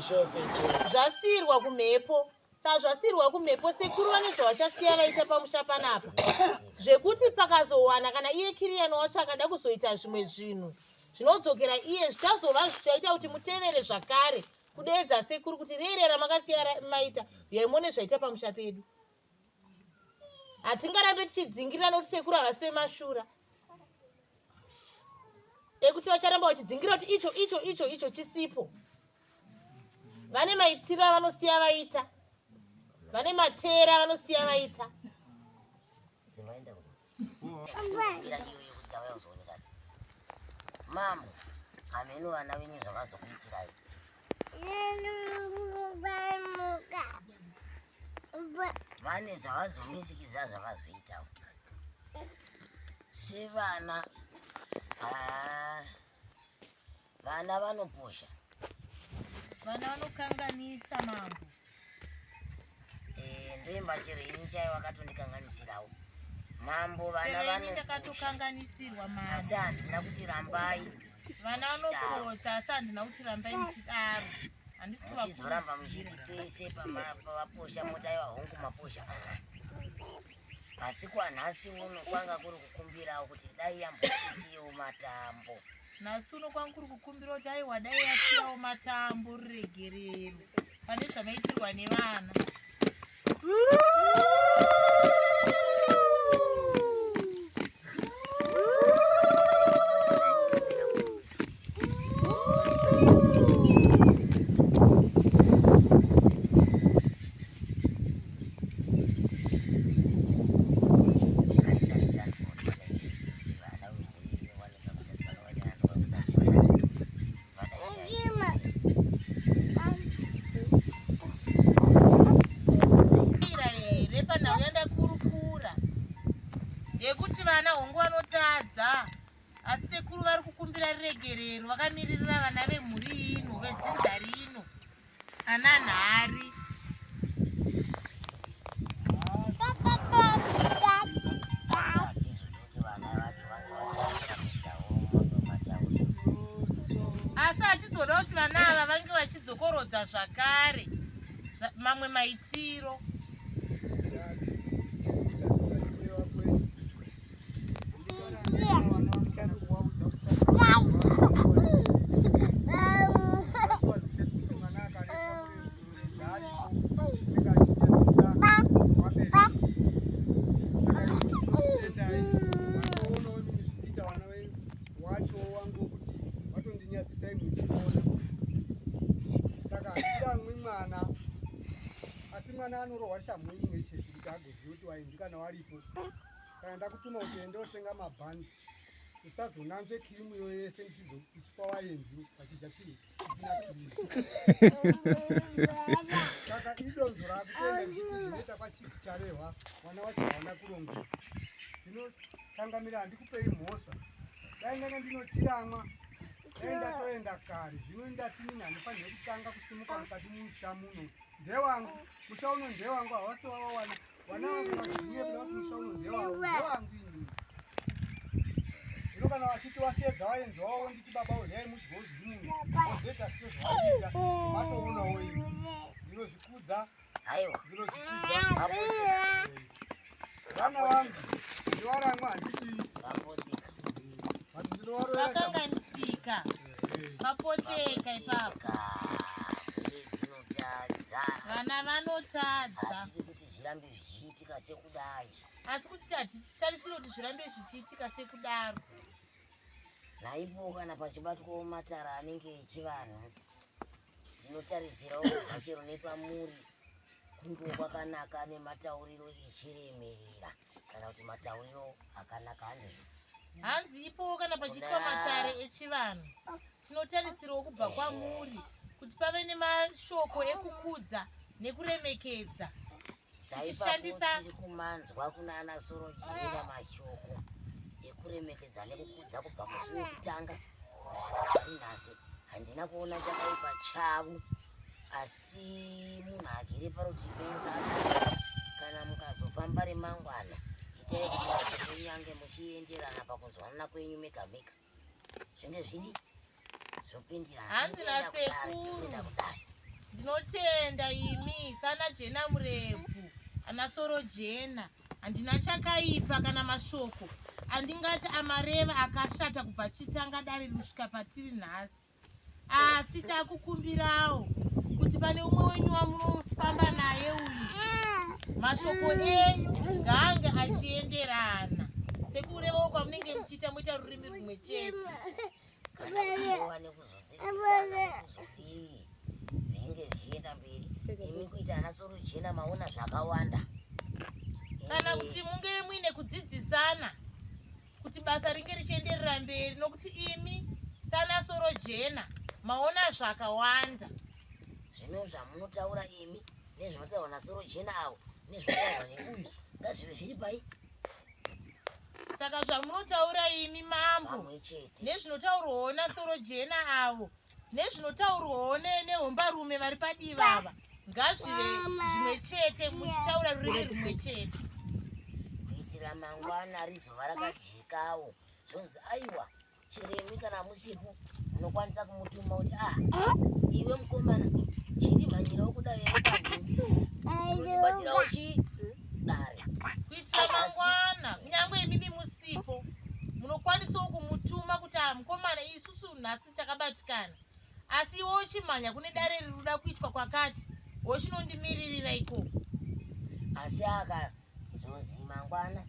zvasiirwa kumhepo saka zvasiirwa kumhepo sekuru vane zvavachasiya vaita pamusha panapa zvekuti pakazowana kana iye kiriyani wacho akada kuzoita zvimwe zvinhu zvinodzokera iye zvichazova zvichaita kuti mutevere zvakare kudeedza sekuru kuti rere ramakasiya maita uyai muone zvaita pamusha pedu hatingarambe tichidzingirira nokuti sekuru havasi vemashura ekuti vacharamba vachidzingirira kuti icho icho icho icho chisipo vane maitiro avanosiya vaita vane matera avanosiya vaita Mambo, hameno vana venyu zvavazokuitirai. Vane zvavazomisikidza zvavazoita. Sevana, ah, vana vanoposha. Vana vanokanganisa mambo. Eh, ndoimba chero ini chaiyo vakatondikanganisirawo mambo vana vanondakatokanganisirwa mambo asi handina kuti rambai vana vanopotsa asi handina kuti rambai muchidaro handisi muchizoramba muchiti pese pavaposha moti aiwa hongu maposha asi kwanhasi uno kwanga kuri kukumbirawo kuti dai yambotisiyewo matambo Nhasi uno kwangu kuri kukumbira kuti aiwa dai yasiyawo matambo ruregerero pane zvamaitirwa nevana. Here panhau yandakurukura yekuti vana hongu vanotadza asi sekuru vari kukumbira ruregerero vakamiririra vana vemhuri ino vedzinza rino Ana nhari. Asi hatizoda kuti vana ava vange vachidzokorodza zvakare mamwe maitiro. Mwana anorohwa shamhu imwe chete kuti agoziva kuti wainzi kana waripo. Kana ndakutuma kuti ende otenga mabhanzi usazonanzve kirimu iyo yese ndichizoipa waenzi vachidya chinhu chisina kirimu. Saka idonzvo rakutoenda richiti zvinoita kwachief Charehwa vana vacho havana kurongeka. Ndinochangamira handikupei mhosva. Dai ndanga ndinochiramwa dai ndatoenda kare. Zvino ndati nini handifanirwe kutanga kusimuka mukati mumusha muno. Ndewangu musha uno ndewangu havasi wavawana Vana vangu vazvizive kuda kuti musha uno ndewavo, ndewangu ini. Zvino kana vachiti washeedza vaenzi wavo nditi baba uyai mudye zviri muno, vozoita sezvavaita, matoonawo ini. Ndinozvikudza, Aiwa. ndinozvikudza. Vaposika. Vana vangu ndinovaramwa handidii, Vaposika. but ndinovarovera shamhu. Vakanganisika. Vapoteka ipapo. Dzinotadza. Vana vanotadza. Hatidi kuti zvirambe zvichiitika sekudai. Asi kuti hatitarisiri kuti zvirambe zvichiitika sekudaro. Naipo kana pachibatwawo matara anenge echivanhu tinotarisirawo kubva chero nepamuri kunge kwakanaka nematauriro echiremerera kana kuti matauriro akanaka handizvo. Hanzi ipowo kana pachiitwa matare echivanhu tinotarisirawo kubva kwamuri kuti pave nemashoko ekukudza nekuremekedza tichishandisa tiri kumanzwa kuna ana sorojena mashoko ekuremekedza nekukudza kubva musi wekutanga kusvika pari nhasi handina kuona chakaipa chavo asi munhu agere parutivi penyu saasaka kana mukazofamba remangwana itai kuti mashoko enyu ange muchienderana pakunzwanana kwenyu mega mega zvinge zviri zvopindirana Hanzi nasekuru ndinotenda imi sana jena murebvu ana soro jena handina chakaipa kana mashoko andingati amareva akashata kubva chitanga dare kusvika patiri nhasi asi takukumbirawo kuti pane umwe wenyu wamunofamba naye uyu mashoko enyu ngaange achienderana sekurevawo kwamunenge muchiita muita rurimi rumwe chete kana kuzowa nekuzodzidzisana nekuzodii zvinge zvichienda mberi imi kuita ana soro jena maona zvakawanda kana kuti munge muine kudzidzisana kuti basa ringe richienderera mberi nokuti imi sana soro jena maona zvakawanda zvino zvamunotaura imi nezvinotaurwa nasoro jena avo nezvinotaurwa neuyu ngazvive zviri pai saka zvamunotaura imi mambo nezvinotaurwawo nasoro jena avo nezvinotaurwawo nehombarume vari padivi ava ngazvive zvimwe chete muchitaura rurimi rumwe chete kuitira mangwana rizova rakajekawo zvonzi aiwa chiremi kana musipo munokwanisa kumutuma kuti ah iwe mukomana chindimhanyirawo kudai unondibatirawo chii dare kuitira mangwana kunyange imimi musipo munokwanisawo kumutuma kuti ah mukomana isusu nhasi takabatikana asi iwe uchimhanya kune dare riri kuda kuitwa kwakati wochinondimiririra ikoko asi akazozi mangwana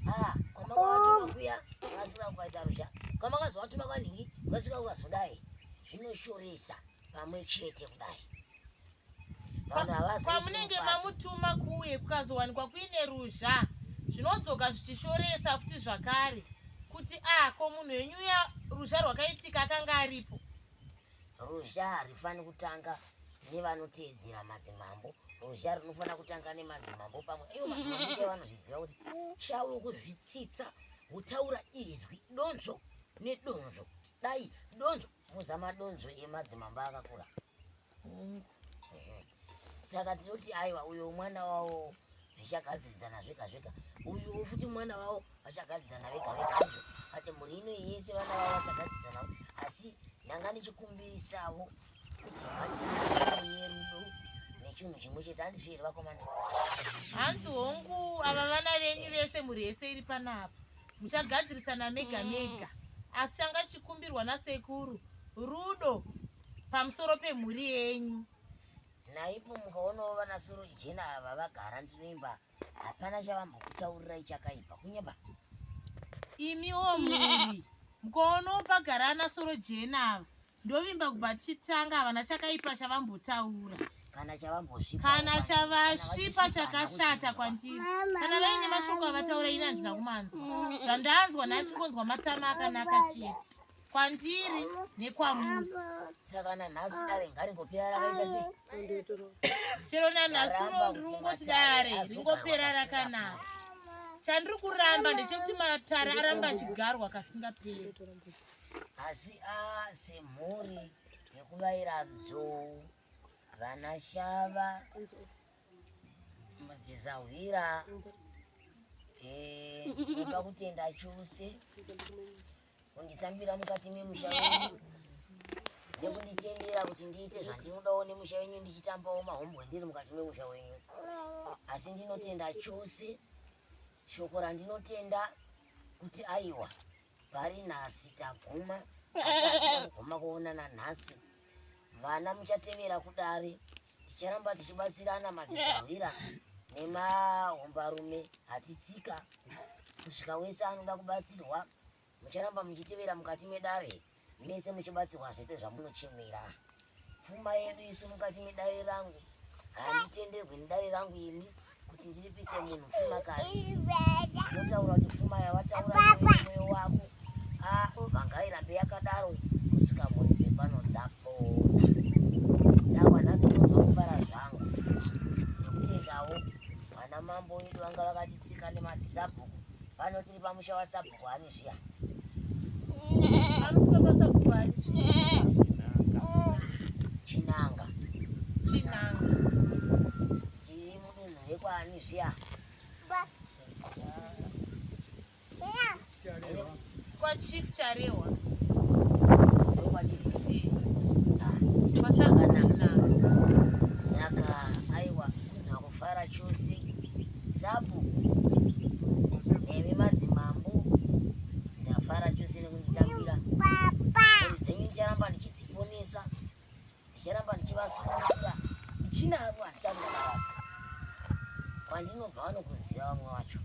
ah kwamakavatuma kuya kwasvika kukaita ruzha kwamakazovatuma kwanhingi kwasvika kukazodai zvinoshoresa pamwe chete kudai kwamunenge mamutuma kuye kukazowanikwa kuine ruzha zvinodzoka zvichishoresa futi zvakare kuti a ah, ko munhu wenyu ya ruzha rwakaitika akanga aripo ruzha harifani kutanga nevanoteedzera madzimambo ruzha runofanira kutanga nemadzimambo pamwe ivo madzimambo vanozviziva kuti chavo kuzvitsitsa kutaura izwi donzvo nedonzvo dai donzvo muzama donzvo emadzimambo akakura saka tinoti aiwa uyo mwana wavo zvichagadzirisana zvega zvega uyu futi mwana wavo vachagadzirisana vega vega izvo ati mhuri ino yese vana vavo vachagadzirisana asi ndanga ndichikumbirisawo kuti ngatinerudo nechinhu chimwe chete handizvo here vakomana hanzi hongu ava vana venyu vese mhuri yese iri panapa muchagadzirisana mega mega asi changa chikumbirwa nasekuru rudo pamusoro pemhuri yenyu naipo mukaonawo vana soro jena ava vagara ndinoimba hapana chavambokutaurirai chakaipa kunyeba imiwo mhuri mukaonawo pagara ana soro jena ava ndovimba kubva tichitanga havana chakaipa chavambotaura. Kana chavambosvipa kana chavasvipa chakashata kwandiri kana vaine mashoko avataura ini handina kumanzwa zvandanzwa ndachingonzwa matama akanaka chete kwandiri nekwamuri saka nanhasi dare ngaringopera rakaita sei chero nanhasi uno ndiri kungoti dare ringopera rakanaka chandiri kuramba ndechekuti matare aramba achigarwa kasingaperi asi a semhuri yekubayira nzou vana shava madzisahwira eh, kutenda chose kunditambira mukati memusha wenyu nekunditendera kuti ndiite zvandinodawo nemusha wenyu ndichitambawo mahombwe ndiri mukati memusha wenyu asi ndinotenda chose shoko randinotenda kuti aiwa pari nhasi taguma kuguma kuonana nhasi vana muchatevera kudare ticharamba tichibatsirana madzisahwira nemahombarume hatitsika kusvika wese anoda kubatsirwa mucharamba muchitevera mukati medare mese muchibatsirwa zvese zvamunochemera pfuma yedu isu mukati medare rangu handitenderwe nedare rangu ini kuti ndiripise munhu pfuma kani ndinotaura kuti pfuma yawataura mwoyo wako bva ngairambe yakadaro kusvika mhuri dzepano dzapona saka nhasi ndinonzwa kufara zvangu nekutendawo vana mambo vedu vanga vakatitsika nemadzisabhuku pano tiri pamusha wasabhuku ani zviya chinanga chinanga tiri mudunhu rekwaani zviya kwachief charehwa saka aiwa kunzwa kufara chose sabhuku nemi madzimambo ndafara chose nekunditambira mhuri dzenyu ndicharamba ndichidziponesa ndicharamba ndichivasunungura ndichinavo handisati ndavarasa kwandinobva vanokuziva vamwe vacho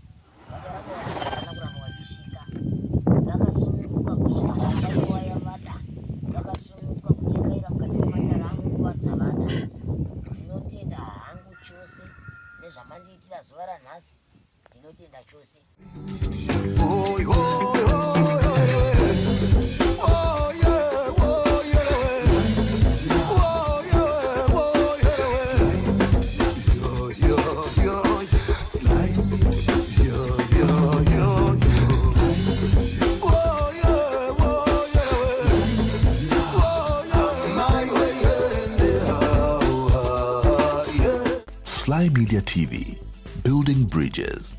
vacharamba vachigana kuramba vachisvika vakasununguka kusvika panguva yavada vakasununguka kutekaira mukati mematare angu nguva dzavada ndinotenda hangu chose nezvamandiitira zuva ranhasi ndinotenda chose Sly Media TV, building bridges.